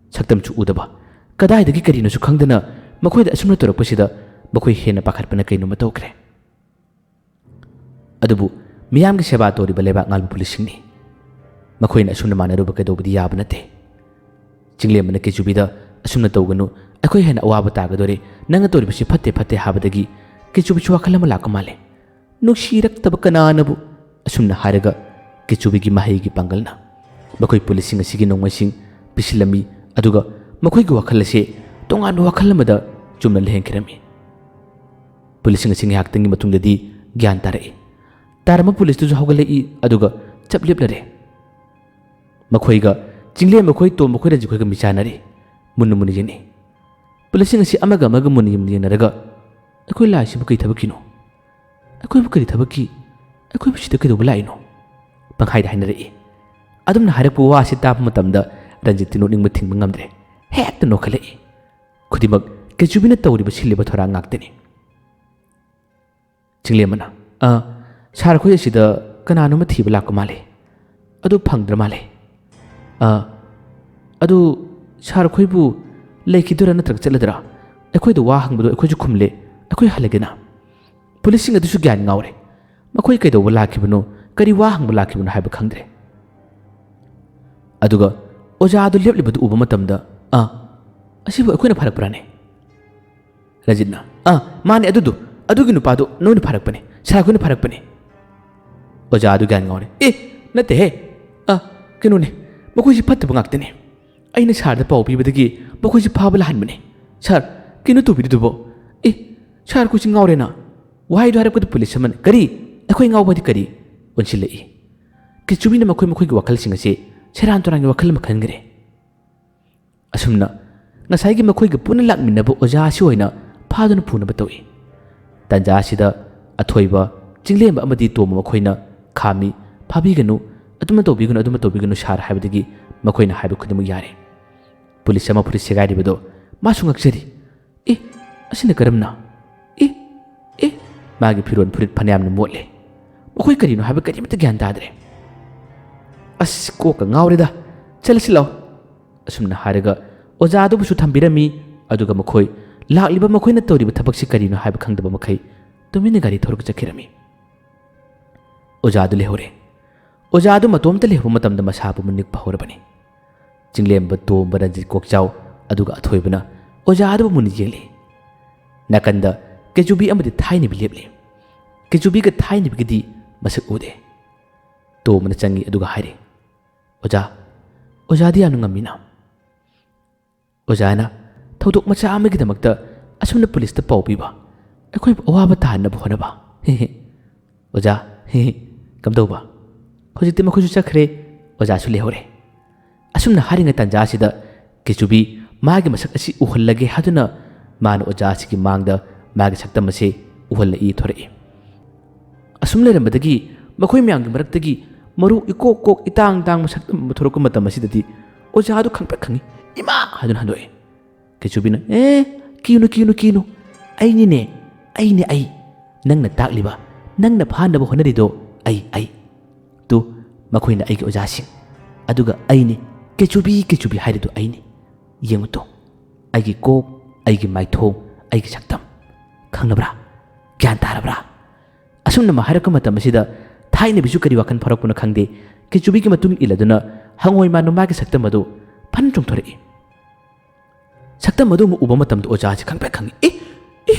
ꯁꯛꯇꯝꯁꯨ ꯎꯗꯕ, ꯀꯗꯥꯏꯗꯒꯤ ꯀꯔꯤꯅꯣꯁꯨ ꯈꯪꯗꯅ ꯃꯈꯣꯏꯗ ꯑꯁꯨꯝꯅ ꯇꯧꯔꯛꯄꯁꯤꯗ ꯃꯈꯣꯏ ꯍꯦꯟꯅ ꯄꯥꯈꯠꯄꯅ ꯀꯩꯅꯣꯝꯃ ꯇꯧꯈ꯭ꯔꯦ꯫ ꯑꯗꯨꯕꯨ ꯃꯤꯌꯥꯝꯒꯤ ꯁꯦꯕꯥ ꯇꯧꯔꯤꯕ ꯂꯩꯕꯥꯛ ꯉꯥꯛꯄ ꯄꯨꯂꯤꯁꯁꯤꯡꯅꯤ꯫ ꯃꯈꯣꯏꯅ ꯑꯁꯨꯝꯅ ꯃꯥꯟꯅꯔꯨꯕ ꯀꯩꯗꯧꯕꯗꯤ ꯌꯥꯕ ꯅꯠꯇꯦ꯫ ꯆꯤꯡꯂꯦꯝꯕꯅ ꯀꯦꯆꯨꯕꯤꯗ, "ꯑꯁꯨꯝꯅ ꯇꯧꯒꯅꯨ, ꯑꯩꯈꯣꯏ ꯍꯦꯟꯅ ꯑꯋꯥꯕ ꯇꯥꯒꯗꯣꯔꯦ, ꯅꯪꯅ ꯇꯧꯔꯤꯕꯁꯤ ꯐꯠꯇꯦ, ꯐꯠꯇꯦ" ꯍꯥꯏꯕꯗꯒꯤ ꯀꯦꯆꯨꯕꯤꯁꯨ ꯋꯥꯈꯜ ꯑꯃ ꯂꯥꯛꯄ ꯃꯥꯜꯂꯦ꯫ ꯅꯨꯡꯁꯤꯔꯛꯇꯕ ꯀꯅꯥꯅꯕꯨ? ꯑꯁꯨꯝꯅ ꯍꯥꯏꯔꯒ ꯀꯦꯆꯨꯕꯤꯒꯤ ꯃꯍꯩꯒꯤ ꯄꯥꯡꯒꯜꯅ ꯃꯈꯣꯏ ꯄꯨꯂꯤꯁꯁꯤꯡ ꯑꯁꯤꯒꯤ ꯅꯣꯡꯃꯩꯁꯤꯡ ꯄꯤꯁꯤꯜꯂꯝꯃꯤ, ꯑꯗꯨꯒ ꯃꯈꯣꯏꯒꯤ ꯋꯥꯈꯜ ꯑꯁꯤ ꯇꯣꯉꯥꯟꯕ ꯋꯥꯈꯜ ꯑꯃꯗ ꯆꯨꯝꯅ ꯂꯩꯍꯟꯈꯤꯔꯝꯃꯤ꯫ ꯄꯨꯂꯤꯁꯁꯤꯡ ꯑꯁꯤ ꯉꯥꯏꯍꯥꯛꯇꯪꯒꯤ ꯃꯇꯨꯡꯗꯗꯤ ꯒ꯭ꯌꯥꯟ ꯇꯥꯔꯛꯏ꯫ ꯇꯥꯔꯝꯕ ꯄꯨꯂꯤꯁꯇꯨꯁꯨ ꯍꯧꯒꯠꯂꯛꯏ, ꯑꯗꯨꯒ ꯆꯞ ꯂꯦꯞꯂꯔꯦ꯫ ꯃꯈꯣꯏꯒ ꯆꯤꯡꯂꯦꯝꯕ ꯈꯣꯏ, ꯇꯣꯝꯕ ꯈꯣꯏ, ꯔꯟꯖꯤꯠ ꯈꯣꯏꯒ ꯃꯤꯆꯥꯟꯅꯔꯤ꯫ ꯃꯨꯟꯅ ꯃꯨꯟꯅ ꯌꯦꯡꯅꯩ꯫ ꯄꯨꯂꯤꯁꯁꯤꯡ ꯑꯁꯤ ꯑꯃꯒ ꯑꯃꯒ ꯃꯨꯟꯅ ꯃꯨꯟꯅ ꯌꯦꯡꯅꯔꯒ, "ꯑꯩꯈꯣꯏ ꯂꯥꯛꯏꯁꯤꯕꯨ ꯀꯔꯤ ꯊꯕꯛꯀꯤꯅꯣ? ꯑꯩꯈꯣꯏꯕꯨ ꯀꯔꯤ ꯊꯕꯛꯀꯤ? ꯑꯩꯈꯣꯏꯕꯨ ꯁꯤꯗ ꯀꯩꯗꯧꯕ ꯂꯥꯛꯏꯅꯣ?" ꯄꯪꯍꯥꯏꯗ ꯍꯥꯏꯅꯔꯛꯏ꯫ ꯑꯗꯨꯝꯅ ꯍꯥꯏꯔꯛꯄ ꯋꯥꯁꯤ ꯇꯥꯕ ꯃꯇꯝꯗ ꯔꯟꯖꯤꯠꯇꯤ ꯅꯣꯛꯅꯤꯡꯕ ꯊꯤꯡꯕ ꯉꯝꯗ꯭ꯔꯦ꯫ ꯍꯦꯛꯇ ꯅꯣꯛꯈꯠꯂꯛꯏ꯫ ꯈꯨꯗꯤꯡꯃꯛ ꯀꯦꯆꯨꯕꯤꯅ ꯇꯧꯔꯤꯕ ꯁꯤꯜꯂꯤꯕ ꯊꯧꯔꯥꯡ ꯉꯥꯛꯇꯅꯤ꯫ ꯆꯤꯡꯂꯦꯝꯕꯅ, "ꯑ, ꯁꯥꯔ, ꯑꯩꯈꯣꯏ ꯑꯁꯤꯗ ꯀꯅꯥꯅꯣꯝꯃ ꯊꯤꯕ ꯂꯥꯛꯄ ꯃꯥꯜꯂꯦ꯫ ꯑꯗꯨ ꯐꯪꯗ꯭ꯔ ꯃꯥꯜꯂꯦ꯫ ꯑ, ꯑꯗꯨ ꯁꯥꯔ, ꯑꯩꯈꯣꯏꯕꯨ ꯂꯩꯈꯤꯗꯣꯏꯔꯥ ꯅꯠꯇ꯭ꯔꯒ ꯆꯠꯂꯗꯣꯏꯔꯥ? ꯑꯩꯈꯣꯏꯗ ꯋꯥ ꯍꯪꯕꯗꯣ ꯑꯩꯈꯣꯏꯁꯨ ꯈꯨꯝꯂꯦ꯫ ꯑꯩꯈꯣꯏ ꯍꯜꯂꯒꯦꯅ?" ꯄꯨꯂꯤꯁꯁꯤꯡ ꯑꯗꯨꯁꯨ ꯒ꯭ꯌꯥꯟ ꯉꯥꯎꯔꯦ꯫ ꯃꯈꯣꯏ ꯀꯩꯗꯧꯕ ꯂꯥꯛꯈꯤꯕꯅꯣ, ꯀꯔꯤ ꯋꯥ ꯍꯪꯕ ꯂꯥꯛꯈꯤꯕꯅꯣ ꯍꯥꯏꯕ ꯈꯪꯗ꯭ꯔꯦ꯫ ꯑꯗꯨꯒ ꯑꯣꯖꯥ ꯑꯗꯨ ꯂꯦꯞꯂꯤꯕꯗꯨ ꯎꯕ ꯃꯇꯝꯗ, "ꯑ, ꯑꯁꯤꯕꯨ ꯑꯩꯈꯣꯏꯅ ꯐꯥꯔꯛꯄ꯭ꯔꯥꯅꯦ?" ꯔꯟꯖꯤꯠꯅ, "ꯑ, ꯃꯥꯅꯦ, ꯑꯗꯨꯗꯣ, ꯑꯗꯨꯒꯤ ꯅꯨꯄꯥꯗꯣ ꯅꯣꯏꯅ ꯐꯥꯔꯛꯄꯅꯦ, ꯁꯥꯔ, ꯑꯩꯈꯣꯏꯅ ꯐꯥꯔꯛꯄꯅꯦ꯫" ꯑꯣꯖꯥꯗꯨ ꯒ꯭ꯌꯥꯟ ꯉꯥꯎꯔꯦ꯫ "ꯑꯦ, ꯅꯠꯇꯦꯍꯦ꯫ ꯑ, ꯀꯩꯅꯣꯅꯦ, ꯃꯈꯣꯏꯁꯤ ꯐꯠꯇꯕ ꯉꯥꯛꯇꯅꯦ꯫ ꯑꯩꯅ ꯁꯥꯔꯗ ꯄꯥꯎ ꯄꯤꯕꯗꯒꯤ ꯃꯈꯣꯏꯁꯤ ꯐꯥꯕ ꯂꯥꯛꯍꯟꯕꯅꯦ꯫ ꯁꯥꯔ, ꯀꯩꯅꯣ ꯇꯧꯕꯤꯔꯤꯗꯨꯕꯣ? ꯑꯦ, ꯁꯥꯔ, ꯑꯩꯈꯣꯏꯁꯤ ꯉꯥꯎꯔꯦꯅ꯫" ꯋꯥꯍꯩꯗꯨ ꯍꯥꯏꯔꯛꯄꯗ ꯄꯨꯂꯤꯁ ꯑꯃꯅ, "ꯀꯔꯤ? ꯑꯩꯈꯣꯏ ꯉꯥꯎꯕ ꯍꯥꯏꯗꯤ ꯀꯔꯤ?" ꯑꯣꯟꯁꯤꯜꯂꯛꯏ꯫ ꯀꯦꯆꯨꯕꯤꯅ ꯃꯈꯣꯏ ꯃꯈꯣꯏꯒꯤ ꯋꯥꯈꯜꯁꯤꯡ ꯑꯁꯤ ꯁꯦꯔꯥꯟ ꯇꯨꯔꯥꯟꯒꯤ ꯋꯥꯈꯜ ꯑꯃ ꯈꯟꯈ꯭ꯔꯦ꯫ ꯑꯁꯨꯝꯅ ꯉꯁꯥꯏꯒꯤ ꯃꯈꯣꯏꯒ ꯄꯨꯟꯅ ꯂꯥꯛꯃꯤꯟꯅꯕ ꯑꯣꯖꯥ ꯑꯁꯤ ꯑꯣꯏꯅ ꯐꯥꯗꯨꯅ ꯄꯨꯅꯕ ꯇꯧꯏ꯫ ꯇꯥꯟꯖꯥ ꯑꯁꯤꯗ ꯑꯊꯣꯏꯕ, ꯆꯤꯡꯂꯦꯝꯕ ꯑꯃꯗꯤ ꯇꯣꯝꯕ ꯃꯈꯣꯏꯅ ꯈꯥꯝꯃꯤ꯫ "ꯐꯥꯕꯤꯒꯅꯨ, ꯑꯗꯨꯃ ꯇꯧꯕꯤꯒꯅꯨ, ꯑꯗꯨꯃ ꯇꯧꯕꯤꯒꯅꯨ ꯁꯥꯔ" ꯍꯥꯏꯕꯗꯒꯤ ꯃꯈꯣꯏꯅ ꯍꯥꯏꯕ ꯈꯨꯗꯤꯡꯃꯛ ꯌꯥꯔꯦ꯫ ꯄꯨꯂꯤꯁ ꯑꯃ ꯐꯨꯔꯤꯠ ꯁꯦꯒꯥꯏꯔꯤꯕꯗꯣ ꯃꯥꯁꯨ ꯉꯛꯆꯔꯤ꯫ "ꯑꯦ, ꯑꯁꯤꯅ ꯀꯔꯝꯅ? ꯑꯦ, ꯑꯦ!" ꯃꯥꯒꯤ ꯐꯤꯔꯣꯜ ꯐꯨꯔꯤꯠ ꯐꯅꯌꯥꯝꯅ ꯃꯣꯠꯂꯦ꯫ ꯃꯈꯣꯏ ꯀꯔꯤꯅꯣ ꯍꯥꯏꯕ ꯀꯔꯤꯃꯠꯇ ꯒ꯭ꯌꯥꯟ ꯇꯥꯗ꯭ꯔꯦ꯫ "ꯑꯁ, ꯀꯣꯛꯀ ꯉꯥꯎꯔꯦꯗ꯫ ꯆꯠꯂꯁꯤ ꯂꯥꯛꯑꯣ꯫" ꯑꯁꯨꯝꯅ ꯍꯥꯏꯔꯒ ꯑꯣꯖꯥꯗꯨꯕꯨꯁꯨ ꯊꯝꯕꯤꯔꯝꯃꯤ꯫ ꯑꯗꯨꯒ ꯃꯈꯣꯏ ꯂꯥꯛꯂꯤꯕ, ꯃꯈꯣꯏꯅ ꯇꯧꯔꯤꯕ ꯊꯕꯛꯁꯤ ꯀꯔꯤꯅꯣ ꯍꯥꯏꯕ ꯈꯪꯗꯕ ꯃꯈꯩ ꯇꯨꯃꯤꯟꯅ ꯒꯥꯔꯤ ꯊꯧꯔꯒ ꯆꯠꯈꯤꯔꯝꯃꯤ꯫ ꯑꯣꯖꯥꯗꯨ ꯂꯩꯍꯧꯔꯦ꯫ ꯑꯣꯖꯥꯗꯨ ꯃꯇꯣꯝꯇ ꯂꯩꯍꯧꯕ ꯃꯇꯝꯗ ꯃꯁꯥ ꯄꯨꯝꯕ ꯅꯤꯛꯄ ꯍꯧꯔꯕꯅꯤ꯫ ꯆꯤꯡꯂꯦꯝꯕ, ꯇꯣꯝꯕ, ꯔꯟꯖꯤꯠ ꯀꯣꯛꯆꯥꯎ, ꯑꯗꯨꯒ ꯑꯊꯣꯏꯕꯅ ꯑꯣꯖꯥꯗꯨꯕꯨ ꯃꯨꯟꯅ ꯌꯦꯡꯂꯤ꯫ ꯅꯥꯀꯟꯗ ꯀꯦꯆꯨꯕꯤ ꯑꯃꯗꯤ ꯊꯥꯏꯅꯕꯤ ꯂꯦꯞꯂꯤ꯫ ꯀꯦꯆꯨꯕꯤꯒ ꯊꯥꯏꯅꯕꯤꯒꯗꯤ ꯃꯁꯛ ꯎꯗꯦ꯫ ꯇꯣꯝꯕꯅ ꯆꯪꯉꯤ ꯑꯗꯨꯒ ꯍꯥꯏꯔꯤ, "ꯑꯣꯖꯥ, ꯑꯣꯖꯥꯗꯤ ꯌꯥꯝꯅ ꯉꯝꯃꯤꯅ꯫" ꯑꯣꯖꯥꯅ ꯊꯧꯗꯣꯛ ꯃꯆꯥ ꯑꯃꯒꯤꯗꯃꯛꯇ ꯑꯁꯨꯝꯅ ꯄꯨꯂꯤꯁꯇ ꯄꯥꯎ ꯄꯤꯕ, ꯑꯩꯈꯣꯏꯕꯨ ꯑꯋꯥꯕ ꯇꯥꯍꯟꯅꯕ ꯍꯣꯠꯅꯕ꯫ "ꯍꯦ ꯍꯦ, ꯑꯣꯖꯥ, ꯍꯦ ꯍꯦ, ꯀꯝꯗꯧꯕ? ꯍꯧꯖꯤꯛꯇꯤ ꯃꯈꯣꯏꯁꯨ ꯆꯠꯈ꯭ꯔꯦ, ꯑꯣꯖꯥꯁꯨ ꯂꯩꯍꯧꯔꯦ꯫" ꯑꯁꯨꯝꯅ ꯍꯥꯏꯔꯤꯉꯩ ꯇꯥꯟꯖꯥ ꯑꯁꯤꯗ ꯀꯦꯆꯨꯕꯤ ꯃꯥꯒꯤ ꯃꯁꯛ ꯑꯁꯤ ꯎꯍꯜꯂꯒꯦ ꯍꯥꯏꯗꯨꯅ ꯃꯥꯅ ꯑꯣꯖꯥ ꯑꯁꯤꯒꯤ ꯃꯥꯡꯗ ꯃꯥꯒꯤ ꯁꯛꯇꯝ ꯑꯁꯤ ꯎꯍꯜꯂꯛꯏ, ꯊꯣꯔꯛꯏ꯫ ꯑꯁꯨꯝ ꯂꯩꯔꯝꯕꯗꯒꯤ ꯃꯈꯣꯏ ꯃꯌꯥꯝꯒꯤ ꯃꯔꯛꯇꯒꯤ ꯃꯔꯨ ꯏꯀꯣꯛ ꯀꯣꯛ, ꯏꯇꯥꯡ ꯇꯥꯡꯕ ꯁꯛꯇꯝ ꯑꯃ ꯊꯣꯔꯛꯄ ꯃꯇꯝ ꯑꯁꯤꯗꯗꯤ ꯑꯣꯖꯥꯗꯨ ꯈꯪꯄ꯭ꯔꯦꯛ ꯈꯪꯉꯤ꯫ "ꯏꯃꯥ!" ꯍꯥꯏꯗꯨꯅ ꯍꯟꯗꯣꯛꯑꯦ꯫ ꯀꯦꯆꯨꯕꯤꯅ, "ꯑꯦ, ꯀꯤꯅꯨ, ꯀꯤꯅꯨ, ꯀꯤꯅꯨ꯫ ꯑꯩꯅꯤꯅꯦ, ꯑꯩꯅꯦ, ꯑꯩ꯫ ꯅꯪꯅ ꯇꯥꯛꯂꯤꯕ, ꯅꯪꯅ ꯐꯥꯅꯕ ꯍꯣꯠꯅꯔꯤꯗꯣ ꯑꯩ, ꯑꯩ꯫ ꯇꯨ, ꯃꯈꯣꯏꯅ ꯑꯩꯒꯤ ꯑꯣꯖꯥꯁꯤꯡ꯫ ꯑꯗꯨꯒ ꯑꯩꯅꯤ, ꯀꯦꯆꯨꯕꯤ, ꯀꯦꯆꯨꯕꯤ ꯍꯥꯏꯔꯤꯗꯣ ꯑꯩꯅꯤ꯫ ꯌꯦꯡꯉꯨ ꯇꯨ, ꯑꯩꯒꯤ ꯀꯣꯛ, ꯑꯩꯒꯤ ꯃꯥꯏꯊꯣꯡ, ꯑꯩꯒꯤ ꯁꯛꯇꯝ꯫ ꯈꯪꯂꯕ꯭ꯔꯥ? ꯒ꯭ꯌꯥꯟ ꯇꯥꯔꯕ꯭ꯔꯥ?" ꯑꯁꯨꯝꯅ ꯃꯥ ꯍꯥꯏꯔꯛꯄ ꯃꯇꯝ ꯑꯁꯤꯗ ꯊꯥꯏꯅꯕꯤꯁꯨ ꯀꯔꯤ ꯋꯥꯈꯜ ꯐꯥꯎꯔꯛꯄꯅꯣ ꯈꯪꯗꯦ, ꯀꯦꯆꯨꯕꯤꯒꯤ ꯃꯇꯨꯡ ꯏꯜꯂꯗꯨꯅ ꯍꯪꯉꯣꯏ ꯃꯥꯟꯕ ꯃꯥꯒꯤ ꯁꯛꯇꯝ ꯑꯗꯨ ꯐꯟ ꯆꯣꯡꯊꯣꯔꯛꯏ꯫ ꯁꯛꯇꯝ ꯑꯗꯨ ꯑꯃꯨꯛ ꯎꯕ ꯃꯇꯝꯗ ꯑꯣꯖꯥꯁꯤ ꯈꯪꯄ꯭ꯔꯦꯛ ꯈꯪꯉꯤ꯫ "ꯑꯦ, ꯑꯦ!"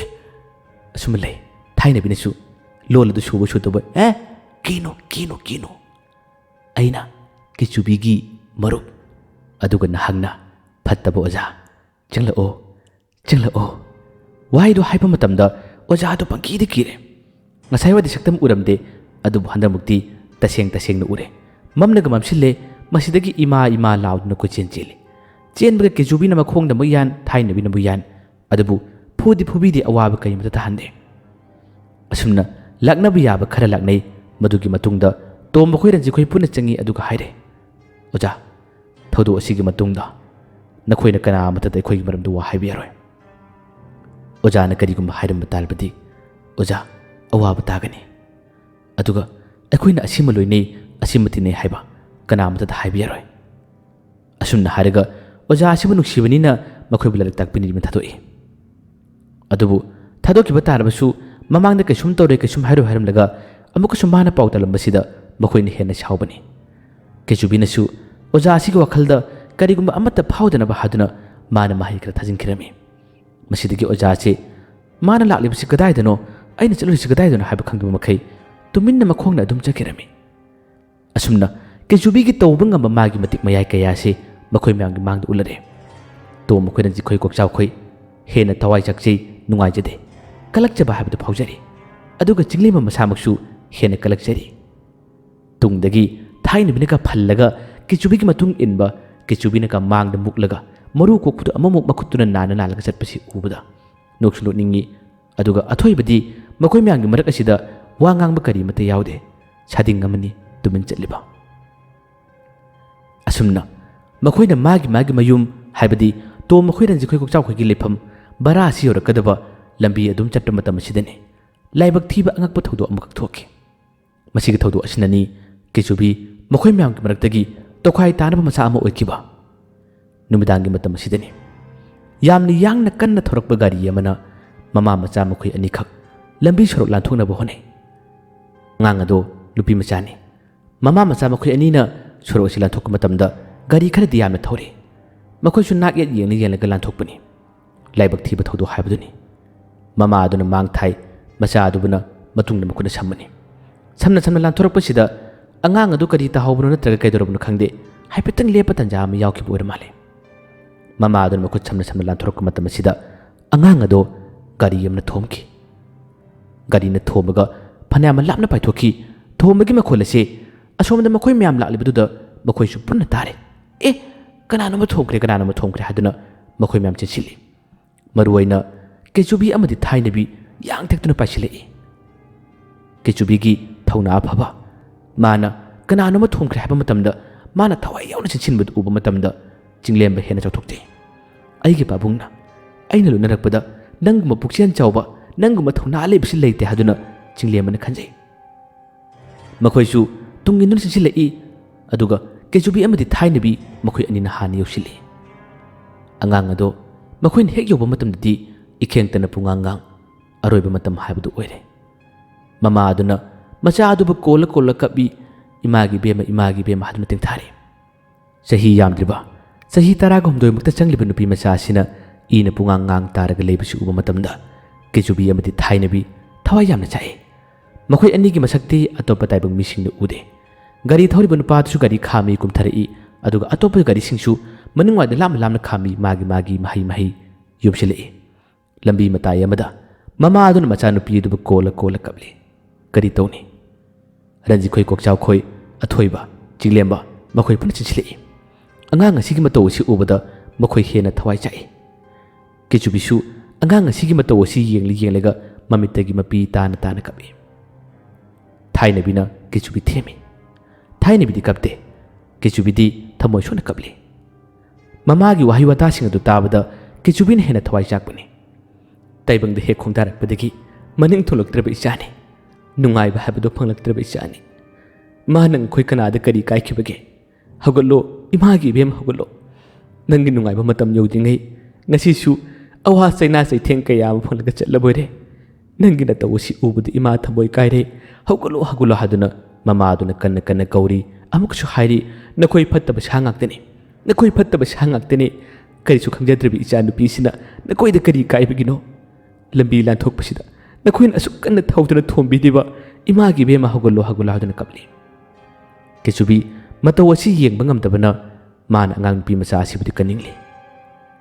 ꯑꯁꯨꯝꯅ ꯂꯩ꯫ ꯊꯥꯏꯅꯕꯤꯅꯁꯨ ꯂꯣꯜ ꯑꯗꯨ ꯁꯨꯕ ꯁꯨꯗꯕ, "ꯑꯦ, "ꯀꯤꯅꯣ, ꯀꯤꯅꯣ, ꯀꯤꯅꯣ"꯫ ꯑꯩꯅ, "ꯀꯤꯆꯨꯕꯤꯒꯤ ꯃꯔꯨꯞ"꯫ ꯑꯗꯨꯒ ꯅꯍꯥꯛꯅ, "ꯐꯠꯇꯕ ꯑꯣꯖꯥ, ꯆꯪꯂꯛꯑꯣ, ꯆꯪꯂꯛꯑꯣ"꯫ ꯋꯥꯍꯩꯗꯨ ꯍꯥꯏꯕ ꯃꯇꯝꯗ ꯑꯣꯖꯥꯗꯨ ꯄꯪꯀꯤꯗ ꯀꯤꯔꯦ꯫ ꯉꯁꯥꯏꯋꯥꯏꯗꯤ ꯁꯛꯇꯝ ꯎꯔꯝꯗꯦ, ꯑꯗꯨꯕꯨ ꯍꯟꯗꯛꯃꯨꯛꯇꯤ ꯇꯁꯦꯡ ꯇꯁꯦꯡꯅ ꯎꯔꯦ꯫ ꯃꯝꯅꯒ ꯃꯝꯁꯤꯜꯂꯦ, ꯃꯁꯤꯗꯒꯤ "ꯏꯃꯥ, ꯏꯃꯥ" ꯂꯥꯎꯗꯨꯅ ꯀꯣꯏꯆꯦꯟ ꯆꯦꯜꯂꯤ꯫ ꯆꯦꯟꯕꯒ ꯀꯤꯆꯨꯕꯤꯅ ꯃꯈꯣꯡꯗ ꯑꯃꯨꯛ ꯌꯥꯟ, ꯊꯥꯏꯅꯕꯤꯅ ꯑꯃꯨꯛ ꯌꯥꯟ꯫ ꯑꯗꯨꯕꯨ ꯐꯨꯗꯤ ꯐꯨꯕꯤꯗꯦ, ꯑꯋꯥꯕ ꯀꯔꯤꯃꯇ ꯇꯥꯍꯟꯗꯦ꯫ ꯑꯁꯨꯝꯅ ꯂꯥꯛꯅꯕ ꯌꯥꯕ ꯈꯔ ꯂꯥꯛꯅꯩ꯫ ꯃꯗꯨꯒꯤ ꯃꯇꯨꯡꯗ ꯇꯣꯝꯕ ꯈꯣꯏ, ꯔꯟꯖꯤꯠ ꯈꯣꯏ ꯄꯨꯟꯅ ꯆꯪꯉꯤ, ꯑꯗꯨꯒ ꯍꯥꯏꯔꯦ, "ꯑꯣꯖꯥ, ꯊꯧꯗꯣꯛ ꯑꯁꯤꯒꯤ ꯃꯇꯨꯡꯗ ꯅꯈꯣꯏꯅ ꯀꯅꯥ ꯑꯃꯠꯇꯗ ꯑꯩꯈꯣꯏꯒꯤ ꯃꯔꯝꯗ ꯋꯥ ꯍꯥꯏꯕ ꯌꯥꯔꯣꯏ꯫ ꯑꯣꯖꯥꯅ ꯀꯔꯤꯒꯨꯝꯕ ꯍꯥꯏꯔꯝꯕ ꯇꯥꯔꯕꯗꯤ ꯑꯣꯖꯥ ꯑꯋꯥꯕ ꯇꯥꯒꯅꯤ꯫ ꯑꯗꯨꯒ ꯑꯩꯈꯣꯏꯅ ꯑꯁꯤꯃ ꯂꯣꯏꯅꯩ, ꯑꯁꯤꯃ ꯇꯤꯟꯅꯩ ꯍꯥꯏꯕ ꯀꯅꯥ ꯑꯃꯠꯇꯗ ꯍꯥꯏꯕ ꯌꯥꯔꯣꯏ"꯫ ꯑꯁꯨꯝꯅ ꯍꯥꯏꯔꯒ ꯑꯣꯖꯥ ꯑꯁꯤꯕꯨ ꯅꯨꯡꯁꯤꯕꯅꯤꯅ ꯃꯈꯣꯏꯕꯨ ꯂꯥꯏꯔꯤꯛ ꯇꯥꯛꯄꯤꯅꯤꯡꯗꯨꯅ ꯊꯥꯗꯣꯛꯏ꯫ ꯑꯗꯨꯕꯨ ꯊꯥꯗꯣꯛꯈꯤꯕ ꯇꯥꯔꯕꯁꯨ ꯃꯃꯥꯡꯗ ꯀꯩꯁꯨꯝ ꯇꯧꯔꯣꯏ, ꯀꯩꯁꯨꯝ ꯍꯥꯏꯔꯣꯏ ꯍꯥꯏꯔꯝꯂꯒ ꯑꯃꯨꯛꯀꯁꯨ ꯃꯥꯅ ꯄꯥꯎ ꯇꯥꯂꯝꯕꯁꯤꯗ ꯃꯈꯣꯏꯅ ꯍꯦꯟꯅ ꯁꯥꯎꯕꯅꯤ꯫ ꯀꯦꯆꯨꯕꯤꯅꯁꯨ ꯑꯣꯖꯥ ꯑꯁꯤꯒꯤ ꯋꯥꯈꯜꯗ ꯀꯔꯤꯒꯨꯝꯕ ꯑꯃꯠꯇ ꯐꯥꯎꯗꯅꯕ ꯍꯥꯏꯗꯨꯅ ꯃꯥꯅ ꯃꯍꯩ ꯈꯔ ꯊꯥꯖꯤꯟꯈꯤꯔꯝꯃꯤ꯫ ꯃꯁꯤꯗꯒꯤ ꯑꯣꯖꯥ ꯑꯁꯤ ꯃꯥꯅ ꯂꯥꯛꯂꯤꯕꯁꯤ ꯀꯗꯥꯏꯗꯅꯣ, ꯑꯩꯅ ꯆꯠꯂꯨꯔꯤꯁꯤ ꯀꯗꯥꯏꯗꯅꯣ ꯍꯥꯏꯕ ꯈꯪꯗꯕ ꯃꯈꯩ ꯇꯨꯃꯤꯟꯅ ꯃꯈꯣꯡꯅ ꯑꯗꯨꯝ ꯆꯠꯈꯤꯔꯝꯃꯤ꯫ ꯑꯁꯨꯝꯅ ꯀꯦꯆꯨꯕꯤꯒꯤ ꯇꯧꯕ ꯉꯝꯕ ꯃꯥꯒꯤ ꯃꯇꯤꯛ ꯃꯌꯥꯏ ꯀꯌꯥ ꯑꯁꯤ ꯃꯈꯣꯏ ꯃꯌꯥꯝꯒꯤ ꯃꯥꯡꯗ ꯎꯠꯂꯔꯦ꯫ ꯇꯣꯝ ꯃꯈꯣꯏꯅ ꯖꯤꯈꯣꯏ ꯀꯣꯛꯆꯥꯎꯈꯣꯏ ꯍꯦꯟꯅ ꯊꯋꯥꯏ ꯆꯥꯛꯆꯩ, ꯅꯨꯡꯉꯥꯏꯖꯗꯦ, ꯀꯂꯛꯆꯕ ꯍꯥꯏꯕꯗꯨ ꯐꯥꯎꯖꯔꯤ꯫ ꯑꯗꯨꯒ ꯆꯤꯡꯂꯦꯝꯕ ꯃꯁꯥꯃꯛꯁꯨ ꯍꯦꯟꯅ ꯀꯂꯛꯆꯔꯤ꯫ ꯇꯨꯡꯗꯒꯤ ꯊꯥꯏꯅꯕꯤꯅꯒ ꯐꯜꯂꯒ ꯀꯦꯆꯨꯕꯤꯒꯤ ꯃꯇꯨꯡ ꯏꯟꯕ, ꯀꯦꯆꯨꯕꯤꯅꯒ ꯃꯥꯡꯗ ꯃꯨꯛꯂꯒ ꯃꯔꯨ ꯀꯣꯛꯄꯗꯨ ꯑꯃꯃꯨꯛ ꯃꯈꯨꯠꯇꯨꯅ ꯅꯥꯟꯅ ꯅꯥꯜꯂꯒ ꯆꯠꯄꯁꯤ ꯎꯕꯗ ꯅꯣꯛꯁꯨ ꯅꯣꯛꯅꯤꯡꯉꯤ꯫ ꯑꯗꯨꯒ ꯑꯊꯣꯏꯕꯗꯤ ꯃꯈꯣꯏ ꯃꯌꯥꯝꯒꯤ ꯃꯔꯛ ꯑꯁꯤꯗ ꯋꯥ ꯉꯥꯡꯕ ꯀꯔꯤ ꯑꯃꯠꯇ ꯌꯥꯎꯗꯦ꯫ ꯁꯥꯗꯤꯡ ꯑꯃꯅꯤ ꯇꯨꯃꯤꯟ ꯆꯠꯂꯤꯕ꯫ ꯑꯁꯨꯝꯅ ꯃꯈꯣꯏꯅ ꯃꯥꯒꯤ ꯃꯥꯒꯤ ꯃꯌꯨꯝ, ꯍꯥꯏꯕꯗꯤ ꯇꯣꯝ ꯃꯈꯣꯏ, ꯔꯟꯖꯤꯈꯣꯏ, ꯀꯣꯛꯆꯥꯎꯈꯣꯏꯒꯤ ꯂꯩꯐꯝ ꯚꯔꯥ ꯑꯁꯤ ꯌꯧꯔꯛꯀꯗꯕ ꯂꯝꯕꯤ ꯑꯗꯨꯝ ꯆꯠꯄ ꯃꯇꯝ ꯑꯁꯤꯗꯅꯤ ꯂꯥꯏꯕꯛ ꯊꯤꯕ ꯑꯉꯛꯄ ꯊꯧꯗꯣꯛ ꯑꯃꯈꯛ ꯊꯣꯛꯈꯤ꯫ ꯃꯁꯤꯒꯤ ꯊꯧꯗꯣꯛ ꯑꯁꯤꯅꯅꯤ ꯀꯦꯆꯨꯕꯤ ꯃꯈꯣꯏ ꯃꯌꯥꯝꯒꯤ ꯃꯔꯛꯇꯒꯤ ꯇꯣꯈꯥꯏ ꯇꯥꯅꯕ ꯃꯆꯥ ꯑꯃ ꯑꯣꯏꯈꯤꯕ꯫ ꯅꯨꯃꯤꯗꯥꯡꯒꯤ ꯃꯇꯝ ꯑꯁꯤꯗꯅꯤ ꯌꯥꯝꯅ ꯌꯥꯡꯅ ꯀꯟꯅ ꯊꯧꯔꯛꯄ ꯒꯥꯔꯤ ꯑꯃꯅ ꯃꯃꯥ ꯃꯆꯥ ꯃꯈꯣꯏ ꯑꯅꯤꯈꯛ ꯂꯝꯕꯤ ꯁꯣꯔꯣꯛ ꯂꯥꯟꯊꯣꯛꯅꯕ ꯍꯣꯠꯅꯩ꯫ ꯑꯉꯥꯡ ꯑꯗꯣ ꯅꯨꯄꯤ ꯃꯆꯥꯅꯤ꯫ ꯃꯃꯥ ꯃꯆꯥ ꯃꯈꯣꯏ ꯑꯅꯤꯅ ꯁꯣꯔꯣꯛ ꯑꯁꯤ ꯂꯥꯟꯊꯣꯛꯄ ꯃꯇꯝꯗ ꯒꯥꯔꯤ ꯈꯔꯗꯤ ꯌꯥꯝꯅ ꯊꯧꯔꯤ꯫ ꯃꯈꯣꯏꯁꯨ ꯅꯥꯛ ꯌꯦꯠ ꯌꯦꯡꯂ ꯌꯦꯡꯂꯒ ꯂꯥꯟꯊꯣꯛꯄꯅꯤ꯫ ꯂꯥꯏꯕꯛ ꯊꯤꯕ ꯊꯧꯗꯣꯛ ꯍꯥꯏꯕꯗꯨꯅꯤ꯫ ꯃꯃꯥ ꯑꯗꯨꯅ ꯃꯥꯡ ꯊꯥꯏ, ꯃꯆꯥ ꯑꯗꯨꯕꯨꯅ ꯃꯇꯨꯡꯗ ꯃꯈꯨꯠꯅ ꯁꯝꯕꯅꯤ꯫ ꯁꯝꯅ ꯁꯝꯅ ꯂꯥꯟꯊꯣꯔꯛꯄꯁꯤꯗ ꯑꯉꯥꯡ ꯑꯗꯨ ꯀꯔꯤ ꯇꯥꯍꯧꯕꯅꯣ ꯅꯠꯇ꯭ꯔꯒ ꯀꯩꯗꯧꯔꯕꯅꯣ ꯈꯪꯗꯦ, ꯍꯥꯏꯐꯦꯠꯇꯪ ꯂꯦꯞꯄ ꯇꯟꯖꯥ ꯑꯃ ꯌꯥꯎꯈꯤꯕ ꯑꯣꯏꯔ ꯃꯥꯜꯂꯦ꯫ ꯃꯃꯥ ꯑꯗꯨꯅ ꯃꯈꯨꯠ ꯁꯝꯅ ꯁꯝꯅ ꯂꯥꯟꯊꯣꯔꯛꯄ ꯃꯇꯝ ꯑꯁꯤꯗ ꯑꯉꯥꯡ ꯑꯗꯣ ꯒꯥꯔꯤ ꯑꯃꯅ ꯊꯣꯝꯈꯤ꯫ ꯒꯥꯔꯤꯅ ꯊꯣꯝꯃꯒ ꯐꯅꯌꯥꯝ ꯂꯥꯞꯅ ꯄꯥꯏꯊꯣꯛꯈꯤ꯫ ꯊꯣꯝꯕꯒꯤ ꯃꯈꯣꯜ ꯑꯁꯤ ꯑꯁꯣꯝꯗ ꯃꯈꯣꯏ ꯃꯌꯥꯝ ꯂꯥꯛꯂꯤꯕꯗꯨꯗ ꯃꯈꯣꯏꯁꯨ ꯄꯨꯟꯅ ꯇꯥꯔꯦ꯫ "ꯑꯦ, ꯀꯅꯥꯅꯣꯝꯃ ꯊꯣꯝꯈ꯭ꯔꯦ, ꯀꯅꯥꯅꯣꯝꯃ ꯊꯣꯝꯈ꯭ꯔꯦ" ꯍꯥꯏꯗꯨꯅ ꯃꯈꯣꯏ ꯃꯌꯥꯝ ꯆꯦꯟꯁꯤꯜꯂꯤ꯫ ꯃꯔꯨꯑꯣꯏꯅ ꯀꯦꯆꯨꯕꯤ ꯑꯃꯗꯤ ꯊꯥꯏꯅꯕꯤ ꯌꯥꯡ ꯊꯦꯛꯇꯨꯅ ꯄꯥꯏꯁꯤꯜꯂꯛꯏ꯫ ꯀꯦꯆꯨꯕꯤꯒꯤ ꯊꯧꯅꯥ ꯑꯐꯕ, ꯃꯥꯅ ꯀꯅꯥꯅꯣꯝꯃ ꯊꯣꯝꯈ꯭ꯔꯦ ꯍꯥꯏꯕ ꯃꯇꯝꯗ ꯃꯥꯅ ꯊꯋꯥꯏ ꯌꯥꯎꯅ ꯆꯦꯟꯁꯤꯟꯕꯗꯨ ꯎꯕ ꯃꯇꯝꯗ ꯆꯤꯡꯂꯦꯝꯕ ꯍꯦꯟꯅ ꯆꯥꯎꯊꯣꯛꯆꯩ꯫ ꯑꯩꯒꯤ ꯄꯥꯕꯨꯡꯅ ꯑꯩꯅ ꯂꯣꯏꯅꯔꯛꯄꯗ ꯅꯪꯒꯨꯝꯕ ꯄꯨꯛꯆꯦꯜ ꯆꯥꯎꯕ, ꯅꯪꯒꯨꯝꯕ ꯊꯧꯅꯥ ꯂꯩꯕꯁꯤ ꯂꯩꯇꯦ ꯍꯥꯏꯗꯨꯅ ꯆꯤꯡꯂꯦꯝꯕꯅ ꯈꯟꯖꯩ꯫ ꯃꯈꯣꯏꯁꯨ ꯇꯨꯡ ꯏꯟꯗꯨꯅ ꯆꯦꯟꯁꯤꯜꯂꯛꯏ꯫ ꯑꯗꯨꯒ ꯀꯦꯆꯨꯕꯤ ꯑꯃꯗꯤ ꯊꯥꯏꯅꯕꯤ ꯃꯈꯣꯏ ꯑꯅꯤꯅ ꯍꯥꯟꯅ ꯌꯧꯁꯤꯜꯂꯤ꯫ ꯑꯉꯥꯡ ꯑꯗꯣ ꯃꯈꯣꯏꯅ ꯍꯦꯛ ꯌꯧꯕ ꯃꯇꯝꯗꯗꯤ ꯏꯈꯦꯡꯇꯅ ꯄꯨꯡꯉꯥꯡ ꯉꯥꯡ ꯑꯔꯣꯏꯕ ꯃꯇꯝ ꯍꯥꯏꯕꯗꯨ ꯑꯣꯏꯔꯦ꯫ ꯃꯃꯥ ꯑꯗꯨꯅ ꯃꯆꯥ ꯑꯗꯨꯕꯨ ꯀꯣꯜꯂ ꯀꯣꯜꯂ ꯀꯞꯄꯤ꯫ "ꯏꯃꯥꯒꯤ ꯏꯕꯦꯝꯃ, ꯏꯃꯥꯒꯤ ꯏꯕꯦꯝꯃ" ꯍꯥꯏꯗꯨꯅ ꯇꯦꯡꯊꯥꯔꯤ꯫ ꯆꯍꯤ ꯌꯥꯝꯗ꯭ꯔꯤꯕ, ꯆꯍꯤ ꯇꯔꯥꯒ ꯍꯨꯝꯗꯣꯏꯃꯨꯛꯇ ꯆꯪꯂꯤꯕ ꯅꯨꯄꯤ ꯃꯆꯥ ꯑꯁꯤꯅ ꯏꯅ ꯄꯨꯡꯉꯥꯡ ꯉꯥꯡ ꯇꯥꯔꯒ ꯂꯩꯕꯁꯤ ꯎꯕ ꯃꯇꯝꯗ ꯀꯦꯆꯨꯕꯤ ꯑꯃꯗꯤ ꯊꯥꯏꯅꯕꯤ ꯊꯋꯥꯏ ꯌꯥꯝꯅ ꯆꯥꯛꯏ꯫ ꯃꯈꯣꯏ ꯑꯅꯤꯒꯤ ꯃꯁꯛꯇꯤ ꯑꯇꯣꯞꯄ ꯇꯥꯏꯕꯪ ꯃꯤꯁꯤꯡꯅ ꯎꯗꯦ꯫ ꯒꯥꯔꯤ ꯊꯧꯔꯤꯕ ꯅꯨꯄꯥꯗꯨꯁꯨ ꯒꯥꯔꯤ ꯈꯥꯝꯃꯤ ꯀꯨꯝꯊꯔꯛꯏ, ꯑꯗꯨꯒ ꯑꯇꯣꯞꯄ ꯒꯥꯔꯤꯁꯤꯡꯁꯨ ꯃꯅꯤꯡꯋꯥꯏꯗ ꯂꯥꯞꯅ ꯂꯥꯞꯅ ꯈꯥꯝꯃꯤ, ꯃꯥꯒꯤ ꯃꯥꯒꯤ ꯃꯍꯩ ꯃꯍꯩ ꯌꯣꯝꯁꯤꯜꯂꯛꯏ꯫ ꯂꯝꯕꯤ ꯃꯇꯥꯏ ꯑꯃꯗ ꯃꯃꯥ ꯑꯗꯨꯅ ꯃꯆꯥꯅꯨꯄꯤ ꯑꯗꯨꯕꯨ ꯀꯣꯜꯂ ꯀꯣꯜꯂ ꯀꯞꯂꯤ꯫ ꯀꯔꯤ ꯇꯧꯅꯤ? ꯔꯟꯖꯤꯠꯈꯣꯏ, ꯀꯣꯛꯆꯥꯎꯈꯣꯏ, ꯑꯊꯣꯏꯕ, ꯆꯤꯡꯂꯦꯝꯕ ꯃꯈꯣꯏ ꯄꯨꯟꯅ ꯆꯦꯟꯁꯤꯜꯂꯛꯏ꯫ ꯑꯉꯥꯡ ꯑꯁꯤꯒꯤ ꯃꯇꯧ ꯑꯁꯤ ꯎꯕꯗ ꯃꯈꯣꯏ ꯍꯦꯟꯅ ꯊꯋꯥꯏ ꯆꯥꯛꯏ꯫ ꯀꯦꯆꯨꯕꯤꯁꯨ ꯑꯉꯥꯡ ꯑꯁꯤꯒꯤ ꯃꯇꯧ ꯑꯁꯤ ꯌꯦꯡꯂ ꯌꯦꯡꯂꯒ ꯃꯃꯤꯠꯇꯒꯤ ꯃꯄꯤ ꯇꯥꯅ ꯇꯥꯅ ꯀꯞꯏ꯫ ꯊꯥꯏꯅꯕꯤꯅ ꯀꯦꯆꯨꯕꯤ ꯊꯦꯝꯃꯤ꯫ ꯊꯥꯏꯅꯕꯤꯗꯤ ꯀꯞꯇꯦ꯫ ꯀꯦꯆꯨꯕꯤꯗꯤ ꯊꯃꯣꯏ ꯁꯣꯛꯅ ꯀꯞꯂꯤ꯫ ꯃꯃꯥꯒꯤ ꯋꯥꯍꯩ ꯋꯥꯇꯥꯁꯤꯡ ꯑꯗꯨ ꯇꯥꯕꯗ ꯀꯦꯆꯨꯕꯤꯅ ꯍꯦꯟꯅ ꯊꯋꯥꯏ ꯆꯥꯛꯄꯅꯤ꯫ ꯇꯥꯏꯕꯪꯗ ꯍꯦꯛ ꯈꯣꯡꯗꯥꯔꯛꯄꯗꯒꯤ ꯃꯅꯤꯡ ꯊꯨꯡꯂꯛꯇ꯭ꯔꯕ ꯏꯆꯥꯅꯤ꯫ ꯅꯨꯡꯉꯥꯏꯕ ꯍꯥꯏꯕꯗꯨ ꯐꯪꯂꯛꯇ꯭ꯔꯕ ꯏꯆꯥꯅꯤ꯫ ꯃꯥꯅ ꯑꯩꯈꯣꯏ ꯀꯅꯥꯗ ꯀꯔꯤ ꯀꯥꯏꯈꯤꯕꯒꯦ? ꯍꯧꯒꯠꯂꯣ, ꯏꯃꯥꯒꯤ ꯏꯕꯦꯝ, ꯍꯧꯒꯠꯂꯣ꯫ ꯅꯪꯒꯤ ꯅꯨꯡꯉꯥꯏꯕ ꯃꯇꯝ ꯌꯧꯗ꯭ꯔꯤꯉꯩ ꯉꯁꯤꯁꯨ ꯑꯋꯥ ꯆꯩꯅꯥ ꯆꯩꯊꯦꯡ ꯀꯌꯥ ꯑꯃ ꯐꯪꯂꯒ ꯆꯠꯂꯕꯣꯏꯔꯦ꯫ ꯅꯪꯒꯤ ꯅꯇꯧ ꯑꯁꯤ ꯎꯕꯗ ꯏꯃꯥ ꯊꯃꯣꯏ ꯀꯥꯏꯔꯦ꯫ ꯍꯧꯒꯠꯂꯣ, ꯍꯧꯒꯠꯂꯣ ꯍꯥꯏꯗꯨꯅ ꯃꯃꯥ ꯑꯗꯨꯅ ꯀꯟꯅ ꯀꯟꯅ ꯀꯧꯔꯤ꯫ ꯑꯃꯨꯛꯀꯁꯨ ꯍꯥꯏꯔꯤ, "ꯅꯈꯣꯏ ꯐꯠꯇꯕ ꯁꯥ ꯉꯥꯛꯇꯅꯤ꯫ ꯅꯈꯣꯏ ꯐꯠꯇꯕ ꯁꯥ ꯉꯥꯛꯇꯅꯤ꯫ ꯀꯔꯤꯁꯨ ꯈꯪꯖꯗ꯭ꯔꯕꯤ ꯏꯆꯥ ꯅꯨꯄꯤꯁꯤꯅ ꯅꯈꯣꯏꯗ ꯀꯔꯤ ꯀꯥꯏꯕꯒꯤꯅꯣ? ꯂꯝꯕꯤ ꯂꯥꯟꯊꯣꯛꯄꯁꯤꯗ ꯅꯈꯣꯏꯅ ꯑꯁꯨꯛ ꯀꯟꯅ ꯊꯧꯗꯨꯅ ꯊꯣꯝꯕꯤꯔꯤꯕ "ꯏꯃꯥꯒꯤ ꯏꯕꯦꯝꯃ, ꯍꯧꯒꯠꯂꯣ, ꯍꯧꯒꯠꯂꯣ" ꯍꯥꯏꯗꯨꯅ ꯀꯞꯂꯤ꯫ ꯀꯦꯆꯨꯕꯤ ꯃꯇꯧ ꯑꯁꯤ ꯌꯦꯡꯕ ꯉꯝꯗꯕꯅ ꯃꯥꯅ ꯑꯉꯥꯡ ꯅꯨꯄꯤ ꯃꯆꯥ ꯑꯁꯤꯕꯨꯗꯤ ꯀꯟꯅꯤꯡꯂꯤ꯫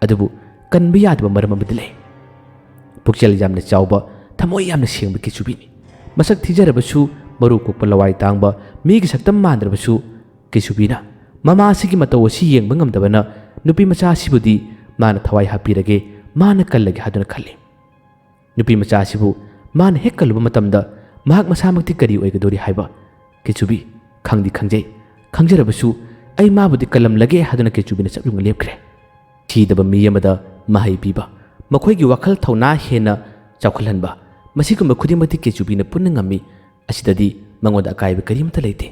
ꯑꯗꯨꯕꯨ ꯀꯟꯕ ꯌꯥꯗꯕ ꯃꯔꯝ ꯑꯃꯗꯤ ꯂꯩ꯫ ꯄꯨꯛꯆꯦꯜ ꯌꯥꯝꯅ ꯆꯥꯎꯕ, ꯊꯃꯣꯏ ꯌꯥꯝꯅ ꯁꯦꯡꯕ ꯀꯦꯆꯨꯕꯤꯅꯤ꯫ ꯃꯁꯛ ꯊꯤꯖꯔꯕꯁꯨ, ꯃꯔꯨ ꯀꯣꯛꯄ, ꯂꯋꯥꯏ ꯇꯥꯡꯕ, ꯃꯤꯒꯤ ꯁꯛꯇꯝ ꯃꯥꯟꯗ꯭ꯔꯕꯁꯨ, ꯀꯦꯆꯨꯕꯤꯅ ꯃꯃꯥ ꯑꯁꯤꯒꯤ ꯃꯇꯧ ꯑꯁꯤ ꯌꯦꯡꯕ ꯉꯝꯗꯕꯅ ꯅꯨꯄꯤ ꯃꯆꯥ ꯑꯁꯤꯕꯨꯗꯤ ꯃꯥꯅ ꯊꯋꯥꯏ ꯍꯥꯞꯄꯤꯔꯒꯦ, ꯃꯥꯅ ꯀꯜꯂꯒꯦ ꯍꯥꯏꯗꯨꯅ ꯈꯜꯂꯤ꯫ ꯅꯨꯄꯤ ꯃꯆꯥ ꯑꯁꯤꯕꯨ ꯃꯥꯅ ꯍꯦꯛ ꯀꯜꯂꯨꯕ ꯃꯇꯝꯗ ꯃꯍꯥꯛ ꯃꯁꯥꯃꯛꯇꯤ ꯀꯔꯤ ꯑꯣꯏꯒꯗꯧꯔꯤ ꯍꯥꯏꯕ ꯀꯦꯆꯨꯕꯤ ꯈꯪꯗꯤ ꯈꯪꯖꯩ꯫ ꯈꯪꯖꯔꯕꯁꯨ ꯑꯩ ꯃꯥꯕꯨꯗꯤ ꯀꯜꯂꯝꯂꯒꯦ ꯍꯥꯏꯗꯨꯅ ꯀꯦꯆꯨꯕꯤꯅ ꯆꯞ ꯌꯨꯡꯅ ꯂꯦꯞꯈ꯭ꯔꯦ꯫ ꯁꯤꯗꯕ ꯃꯤ ꯑꯃꯗ ꯃꯍꯩ ꯄꯤꯕ, ꯃꯈꯣꯏꯒꯤ ꯋꯥꯈꯜ ꯊꯧꯅꯥ ꯍꯦꯟꯅ ꯆꯥꯎꯈꯠꯍꯟꯕ, ꯃꯁꯤꯒꯨꯝꯕ ꯈꯨꯗꯤꯡꯃꯛꯇꯤ ꯀꯦꯆꯨꯕꯤꯅ ꯄꯨꯟꯅ ꯉꯝꯃꯤ꯫ ꯑꯁꯤꯗꯗꯤ ꯃꯉꯣꯟꯗ ꯑꯀꯥꯏꯕ ꯀꯔꯤꯃꯠꯇ ꯂꯩꯇꯦ꯫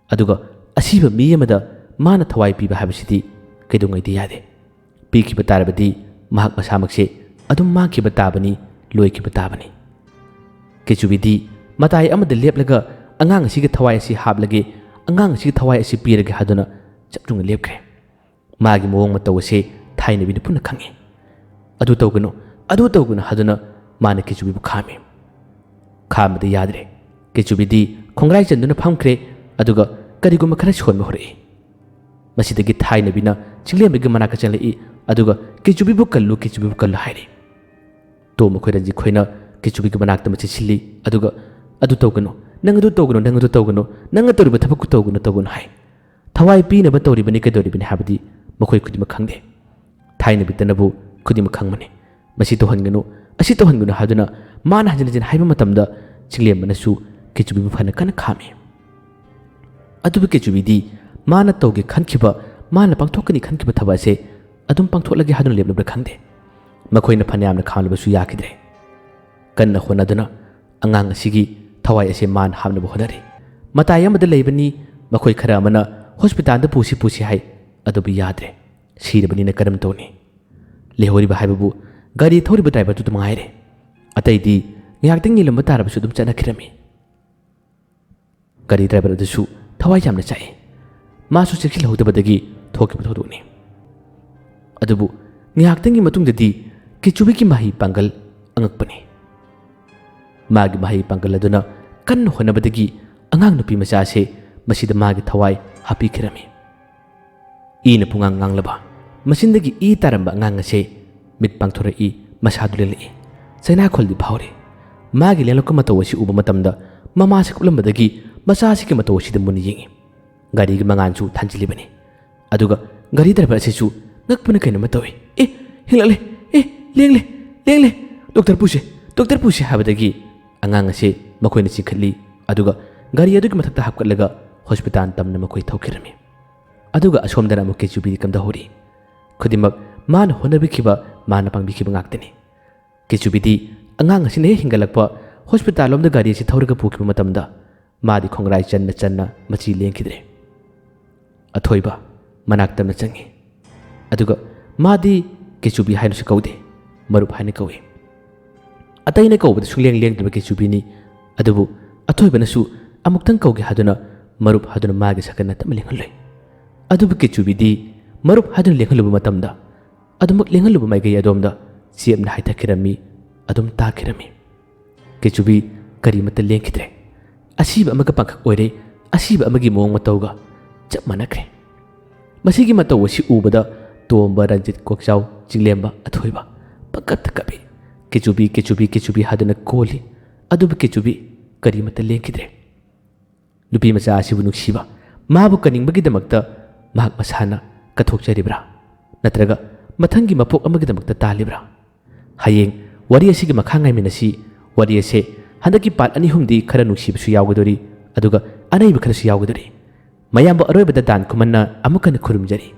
ꯑꯗꯨꯒ ꯑꯁꯤꯕ ꯃꯤ ꯑꯃꯗ ꯃꯥꯅ ꯊꯋꯥꯏ ꯄꯤꯕ ꯍꯥꯏꯕꯁꯤꯗꯤ ꯀꯩꯗꯧꯉꯩꯗ ꯌꯥꯗꯦ꯫ ꯄꯤꯈꯤꯕ ꯇꯥꯔꯕꯗꯤ ꯃꯍꯥꯛ ꯃꯁꯥꯃꯛꯁꯦ ꯑꯗꯨꯝ ꯃꯥꯡꯈꯤꯕ ꯇꯥꯕꯅꯤ, ꯂꯣꯏꯈꯤꯕ ꯇꯥꯕꯅꯤ꯫ ꯀꯦꯆꯨꯕꯤꯗꯤ ꯃꯇꯥꯏ ꯑꯃꯗ ꯂꯦꯞꯂꯒ ꯑꯉꯥꯡ ꯑꯁꯤꯒꯤ ꯊꯋꯥꯏ ꯑꯁꯤ ꯍꯥꯞꯂꯒꯦ, ꯑꯉꯥꯡ ꯑꯁꯤꯒꯤ ꯊꯋꯥꯏ ꯑꯁꯤ ꯄꯤꯔꯒꯦ ꯍꯥꯏꯗꯨꯅ ꯆꯞ ꯌꯨꯡꯅ ꯂꯦꯞꯈ꯭ꯔꯦ꯫ ꯃꯥꯒꯤ ꯃꯑꯣꯡ ꯃꯇꯧ ꯑꯁꯦ ꯊꯥꯏꯅꯕꯤꯅ ꯄꯨꯟꯅ ꯈꯪꯉꯤ꯫ "ꯑꯗꯨ ꯇꯧꯒꯅꯨ, ꯑꯗꯨ ꯇꯧꯒꯅꯨ" ꯍꯥꯏꯗꯨꯅ ꯃꯥꯅ ꯀꯦꯆꯨꯕꯤꯕꯨ ꯈꯥꯝꯃꯤ꯫ ꯈꯥꯝꯕꯗ ꯌꯥꯗ꯭ꯔꯦ꯫ ꯀꯦꯆꯨꯕꯤꯗꯤ ꯈꯣꯡꯒ꯭ꯔꯥꯏ ꯆꯟꯗꯨꯅ ꯐꯝꯈ꯭ꯔꯦ, ꯑꯗꯨꯒ ꯀꯔꯤꯒꯨꯝꯕ ꯈꯔ ꯁꯣꯟꯕ ꯍꯧꯔꯛꯏ꯫ ꯃꯁꯤꯗꯒꯤ ꯊꯥꯏꯅꯕꯤꯅ ꯆꯤꯡꯂꯦꯝꯕꯒꯤ ꯃꯅꯥꯛꯇ ꯆꯪꯂꯛꯏ, ꯑꯗꯨꯒ "ꯀꯦꯆꯨꯕꯤꯕꯨ ꯀꯜꯂꯨ, ꯀꯦꯆꯨꯕꯤꯕꯨ ꯀꯜꯂꯨ" ꯍꯥꯏꯔꯤ꯫ ꯇꯣꯝ ꯃꯈꯣꯏ ꯔꯟꯖꯤꯠ ꯈꯣꯏꯅ ꯀꯦꯆꯨꯕꯤꯒꯤ ꯃꯅꯥꯛꯇ ꯑꯃ ꯆꯦꯟꯁꯤꯜꯂꯤ, ꯑꯗꯨꯒ "ꯑꯗꯨ ꯇꯧꯒꯅꯨ, ꯅꯪ ꯑꯗꯨ ꯇꯧꯒꯅꯨ, ꯅꯪ ꯑꯗꯨ ꯇꯧꯒꯅꯨ, ꯅꯪꯅ ꯇꯧꯔꯤꯕ ꯊꯕꯛꯇꯨ ꯇꯧꯒꯅꯨ, ꯇꯧꯒꯅꯨ" ꯍꯥꯏ꯫ ꯊꯋꯥꯏ ꯄꯤꯅꯕ ꯇꯧꯔꯤꯕꯅꯤ, ꯀꯩꯗꯧꯔꯤꯕꯅꯤ ꯍꯥꯏꯕꯗꯤ ꯃꯈꯣꯏ ꯈꯨꯗꯤꯡꯃꯛ ꯈꯪꯗꯦ꯫ ꯊꯥꯏꯅꯕꯤꯇꯅꯕꯨ ꯈꯨꯗꯤꯡꯃꯛ ꯈꯪꯕꯅꯤ꯫ "ꯃꯁꯤ ꯇꯧꯍꯟꯒꯅꯨ, ꯑꯁꯤ ꯇꯧꯍꯟꯒꯅꯨ" ꯍꯥꯏꯗꯨꯅ ꯃꯥꯅ ꯍꯟꯖꯤꯟ ꯍꯟꯖꯤꯟ ꯍꯥꯏꯕ ꯃꯇꯝꯗ ꯆꯤꯡꯂꯦꯝꯕꯅꯁꯨ ꯀꯦꯆꯨꯕꯤꯕꯨ ꯐꯅ ꯀꯟꯅ ꯈꯥꯝꯃꯤ꯫ ꯑꯗꯨꯕꯨ ꯀꯦꯆꯨꯕꯤꯗꯤ ꯃꯥꯅ ꯇꯧꯒꯦ ꯈꯟꯈꯤꯕ, ꯃꯥꯅ ꯄꯥꯡꯊꯣꯛꯀꯅꯤ ꯈꯟꯈꯤꯕ ꯊꯕꯛ ꯑꯁꯦ ꯑꯗꯨꯝ ꯄꯥꯡꯊꯣꯛꯂꯒꯦ ꯍꯥꯏꯗꯨꯅ ꯂꯦꯞꯂꯕ꯭ꯔꯥ ꯈꯪꯗꯦ꯫ ꯃꯈꯣꯏꯅ ꯐꯅꯌꯥꯝꯅ ꯈꯥꯝꯂꯕꯁꯨ ꯌꯥꯈꯤꯗ꯭ꯔꯦ꯫ ꯀꯟꯅ ꯍꯣꯠꯅꯗꯨꯅ ꯑꯉꯥꯡ ꯑꯁꯤꯒꯤ ꯊꯋꯥꯏ ꯑꯁꯦ ꯃꯥꯅ ꯍꯥꯞꯅꯕ ꯍꯣꯠꯅꯔꯤ꯫ ꯃꯇꯥꯏ ꯑꯃꯗ ꯂꯩꯕꯅꯤ, ꯃꯈꯣꯏ ꯈꯔ ꯑꯃꯅ ꯍꯣꯁꯄꯤꯇꯥꯜꯗ ꯄꯨꯁꯤ ꯄꯨꯁꯤ ꯍꯥꯏ, ꯑꯗꯨꯕꯨ ꯌꯥꯗ꯭ꯔꯦ꯫ ꯁꯤꯔꯕꯅꯤꯅ ꯀꯔꯝ ꯇꯧꯅꯤ? ꯂꯩꯍꯧꯔꯤꯕ ꯍꯥꯏꯕꯕꯨ ꯒꯥꯔꯤ ꯊꯧꯔꯤꯕ ꯗ꯭ꯔꯥꯏꯚꯔꯗꯨꯗ ꯃꯉꯥꯏꯔꯦ꯫ ꯑꯇꯩꯗꯤ ꯉꯥꯏꯍꯥꯛꯇꯪ ꯌꯦꯡꯂꯝꯕ ꯇꯥꯔꯕꯁꯨ ꯑꯗꯨꯝ ꯆꯠꯅꯈꯤꯔꯝꯃꯤ꯫ ꯒꯥꯔꯤ ꯗ꯭ꯔꯥꯏꯚꯔ ꯑꯗꯨꯁꯨ ꯊꯋꯥꯏ ꯌꯥꯝꯅ ꯆꯥꯛꯏ꯫ ꯃꯥꯁꯨ ꯆꯦꯛꯁꯤꯜꯍꯧꯗꯕꯗꯒꯤ ꯊꯣꯛꯈꯤꯕ ꯊꯧꯗꯣꯛꯅꯤ꯫ ꯑꯗꯨꯕꯨ ꯉꯥꯏꯍꯥꯛꯇꯪꯒꯤ ꯃꯇꯨꯡꯗꯗꯤ ꯀꯤꯆꯨꯕꯤꯒꯤ ꯃꯍꯩ ꯄꯥꯡꯒꯜ ꯑꯉꯛꯄꯅꯤ꯫ ꯃꯥꯒꯤ ꯃꯍꯩ ꯄꯥꯡꯒꯜ ꯑꯗꯨꯅ ꯀꯟꯅ ꯍꯣꯠꯅꯕꯗꯒꯤ ꯑꯉꯥꯡ ꯅꯨꯄꯤ ꯃꯆꯥ ꯑꯁꯦ ꯃꯁꯤꯗ ꯃꯥꯒꯤ ꯊꯋꯥꯏ ꯍꯥꯞꯄꯤꯈꯤꯔꯝꯃꯤ꯫ ꯏꯅ ꯄꯨꯡꯉꯥꯡ ꯉꯥꯡꯂꯕ ꯃꯆꯤꯟꯗꯒꯤ ꯏ ꯇꯥꯔꯝꯕ ꯑꯉꯥꯡ ꯑꯁꯦ ꯃꯤꯠ ꯄꯥꯡꯊꯣꯔꯛꯏ, ꯃꯁꯥꯗꯨ ꯂꯦꯡꯂꯛꯏ꯫ ꯆꯩꯅꯥꯈꯣꯜꯗꯤ ꯐꯥꯎꯔꯤ꯫ ꯃꯥꯒꯤ ꯂꯦꯡꯂꯛꯄ ꯃꯇꯧ ꯑꯁꯤ ꯎꯕ ꯃꯇꯝꯗ ꯃꯃꯥꯁꯤ ꯀꯨꯞꯂꯝꯕꯗꯒꯤ ꯃꯆꯥꯁꯤꯒꯤ ꯃꯇꯧ ꯑꯁꯤꯗ ꯃꯨꯟꯅ ꯌꯦꯡꯏ꯫ ꯒꯥꯔꯤꯒꯤ ꯃꯉꯥꯜꯁꯨ ꯊꯥꯟꯖꯤꯜꯂꯤꯕꯅꯤ꯫ ꯑꯗꯨꯒ ꯒꯥꯔꯤ ꯗ꯭ꯔꯥꯏꯚꯔ ꯑꯁꯤꯁꯨ ꯉꯛꯄꯅ ꯀꯩꯅꯣꯝꯃ ꯇꯧꯏ꯫ "ꯑꯦ, ꯍꯦꯟꯒꯠꯂꯦ! ꯑꯦ, ꯂꯦꯡꯂꯦ! ꯂꯦꯡꯂꯦ! ꯗꯣꯛꯇꯔ ꯄꯨꯁꯦ! ꯗꯣꯛꯇꯔ ꯄꯨꯁꯦ!" ꯍꯥꯏꯕꯗꯒꯤ ꯑꯉꯥꯡ ꯑꯁꯦ ꯃꯈꯣꯏꯅ ꯆꯤꯡꯈꯠꯂꯤ꯫ ꯑꯗꯨꯒ ꯒꯥꯔꯤ ꯑꯗꯨꯒꯤ ꯃꯊꯛꯇ ꯍꯥꯞꯀꯠꯂꯒ ꯍꯣꯁꯄꯤꯇꯥꯜ ꯇꯝꯅ ꯃꯈꯣꯏ ꯊꯧꯈꯤꯔꯝꯃꯤ꯫ ꯑꯗꯨꯒ ꯑꯁꯣꯝꯗꯅ ꯑꯃꯨꯛ ꯀꯦꯆꯨꯕꯤꯗꯤ ꯀꯝꯗꯧꯍꯧꯔꯤ? ꯈꯨꯗꯤꯡꯃꯛ ꯃꯥꯅ ꯍꯣꯠꯅꯕꯤꯈꯤꯕ, ꯃꯥꯅ ꯄꯥꯡꯕꯤꯈꯤꯕ ꯉꯥꯛꯇꯅꯤ꯫ ꯀꯦꯆꯨꯕꯤꯗꯤ ꯑꯉꯥꯡ ꯑꯁꯤꯅ ꯍꯦꯛ ꯍꯦꯟꯒꯠꯂꯛꯄ ꯍꯣꯁꯄꯤꯇꯥꯜ ꯂꯣꯝꯗ ꯒꯥꯔꯤ ꯑꯁꯤ ꯊꯧꯔꯒ ꯄꯨꯈꯤꯕ ꯃꯇꯝꯗ ꯃꯥꯗꯤ ꯈꯣꯡꯒ꯭ꯔꯥꯏ ꯆꯟꯅ ꯆꯟꯅ ꯃꯆꯤ ꯂꯦꯡꯈꯤꯗ꯭ꯔꯦ꯫ ꯑꯊꯣꯏꯕ ꯃꯅꯥꯛ ꯇꯝꯅ ꯆꯪꯉꯤ꯫ ꯑꯗꯨꯒ ꯃꯥꯗꯤ ꯀꯦꯆꯨꯕꯤ ꯍꯥꯏꯅꯁꯨ ꯀꯧꯗꯦ, ꯃꯔꯨꯞ ꯍꯥꯏꯅ ꯀꯧꯏ꯫ ꯑꯇꯩꯅ ꯀꯧꯕꯗ ꯁꯨꯡꯂꯦꯡ ꯂꯦꯡꯗ꯭ꯔꯤꯕ ꯀꯦꯆꯨꯕꯤꯅꯤ꯫ ꯑꯗꯨꯕꯨ ꯑꯊꯣꯏꯕꯅꯁꯨ ꯑꯃꯨꯛꯇꯪ ꯀꯧꯒꯦ ꯍꯥꯏꯗꯨꯅ ꯃꯔꯨꯞ ꯍꯥꯏꯗꯨꯅ ꯃꯥꯒꯤ ꯁꯛꯀꯟꯅ ꯇꯞꯅ ꯂꯦꯡꯍꯜꯂꯨꯏ꯫ ꯑꯗꯨꯕꯨ ꯀꯦꯆꯨꯕꯤꯗꯤ ꯃꯔꯨꯞ ꯍꯥꯏꯗꯨꯅ ꯂꯦꯡꯍꯜꯂꯨꯕ ꯃꯇꯝꯗ ꯑꯗꯨꯃꯛ ꯂꯦꯡꯍꯜꯂꯨꯕ ꯃꯥꯏꯀꯩ ꯑꯗꯣꯝꯗ ꯆꯦꯞꯅ ꯍꯥꯏꯊꯈꯤꯔꯝꯃꯤ, ꯑꯗꯨꯝ ꯇꯥꯈꯤꯔꯝꯃꯤ꯫ ꯀꯦꯆꯨꯕꯤ ꯀꯔꯤꯃꯠꯇ ꯂꯦꯡꯈꯤꯗ꯭ꯔꯦ꯫ ꯑꯁꯤꯕ ꯑꯃꯒ ꯄꯥꯡꯈꯛ ꯑꯣꯏꯔꯦ, ꯑꯁꯤꯕ ꯑꯃꯒꯤ ꯃꯑꯣꯡ ꯃꯇꯧꯒ ꯆꯞ ꯃꯥꯟꯅꯈ꯭ꯔꯦ꯫ ꯃꯁꯤꯒꯤ ꯃꯇꯧ ꯑꯁꯤ ꯎꯕꯗ ꯇꯣꯝꯕ, ꯔꯟꯖꯤꯠ, ꯀꯣꯛꯆꯥꯎ, ꯆꯤꯡꯂꯦꯝꯕ, ꯑꯊꯣꯏꯕ ꯄꯪꯀꯞꯇ ꯀꯞꯄꯤ꯫ "ꯀꯦꯆꯨꯕꯤ, ꯀꯦꯆꯨꯕꯤ, ꯀꯦꯆꯨꯕꯤ" ꯍꯥꯏꯗꯨꯅ ꯀꯣꯜꯂꯤ꯫ ꯑꯗꯨꯕꯨ ꯀꯦꯆꯨꯕꯤ ꯀꯔꯤꯃꯠꯇ ꯂꯦꯡꯈꯤꯗ꯭ꯔꯦ꯫ ꯅꯨꯄꯤ ꯃꯆꯥ ꯑꯁꯤꯕꯨ ꯅꯨꯡꯁꯤꯕ, ꯃꯥꯕꯨ ꯀꯟꯅꯤꯡꯕꯒꯤꯗꯃꯛꯇ ꯃꯍꯥꯛ ꯃꯁꯥꯅ ꯀꯠꯊꯣꯛꯆꯔꯤꯕ꯭ꯔꯥ? ꯅꯠꯇ꯭ꯔꯒ ꯃꯊꯪꯒꯤ ꯃꯄꯣꯛ ꯑꯃꯒꯤꯗꯃꯛꯇ ꯇꯥꯜꯂꯤꯕ꯭ꯔꯥ? ꯍꯌꯦꯡ ꯋꯥꯔꯤ ꯑꯁꯤꯒꯤ ꯃꯈꯥ ꯉꯥꯏꯃꯤꯟꯅꯁꯤ꯫ ꯋꯥꯔꯤ ꯑꯁꯦ ꯍꯟꯗꯛꯀꯤ part ꯑꯅꯤ ꯑꯍꯨꯝꯗꯤ ꯈꯔ ꯅꯨꯡꯁꯤꯕꯁꯨ ꯌꯥꯎꯒꯗꯣꯔꯤ, ꯑꯗꯨꯒ ꯑꯅꯩꯕ ꯈꯔꯁꯨ ꯌꯥꯎꯒꯗꯣꯔꯤ꯫ ꯃꯌꯥꯝꯕꯨ ꯑꯔꯣꯏꯕꯗ ꯗꯥꯟ ꯈꯨꯃꯟꯅ ꯑꯃꯨꯛ ꯍꯟꯅ ꯈꯨꯔꯨꯝꯖꯔꯤ꯫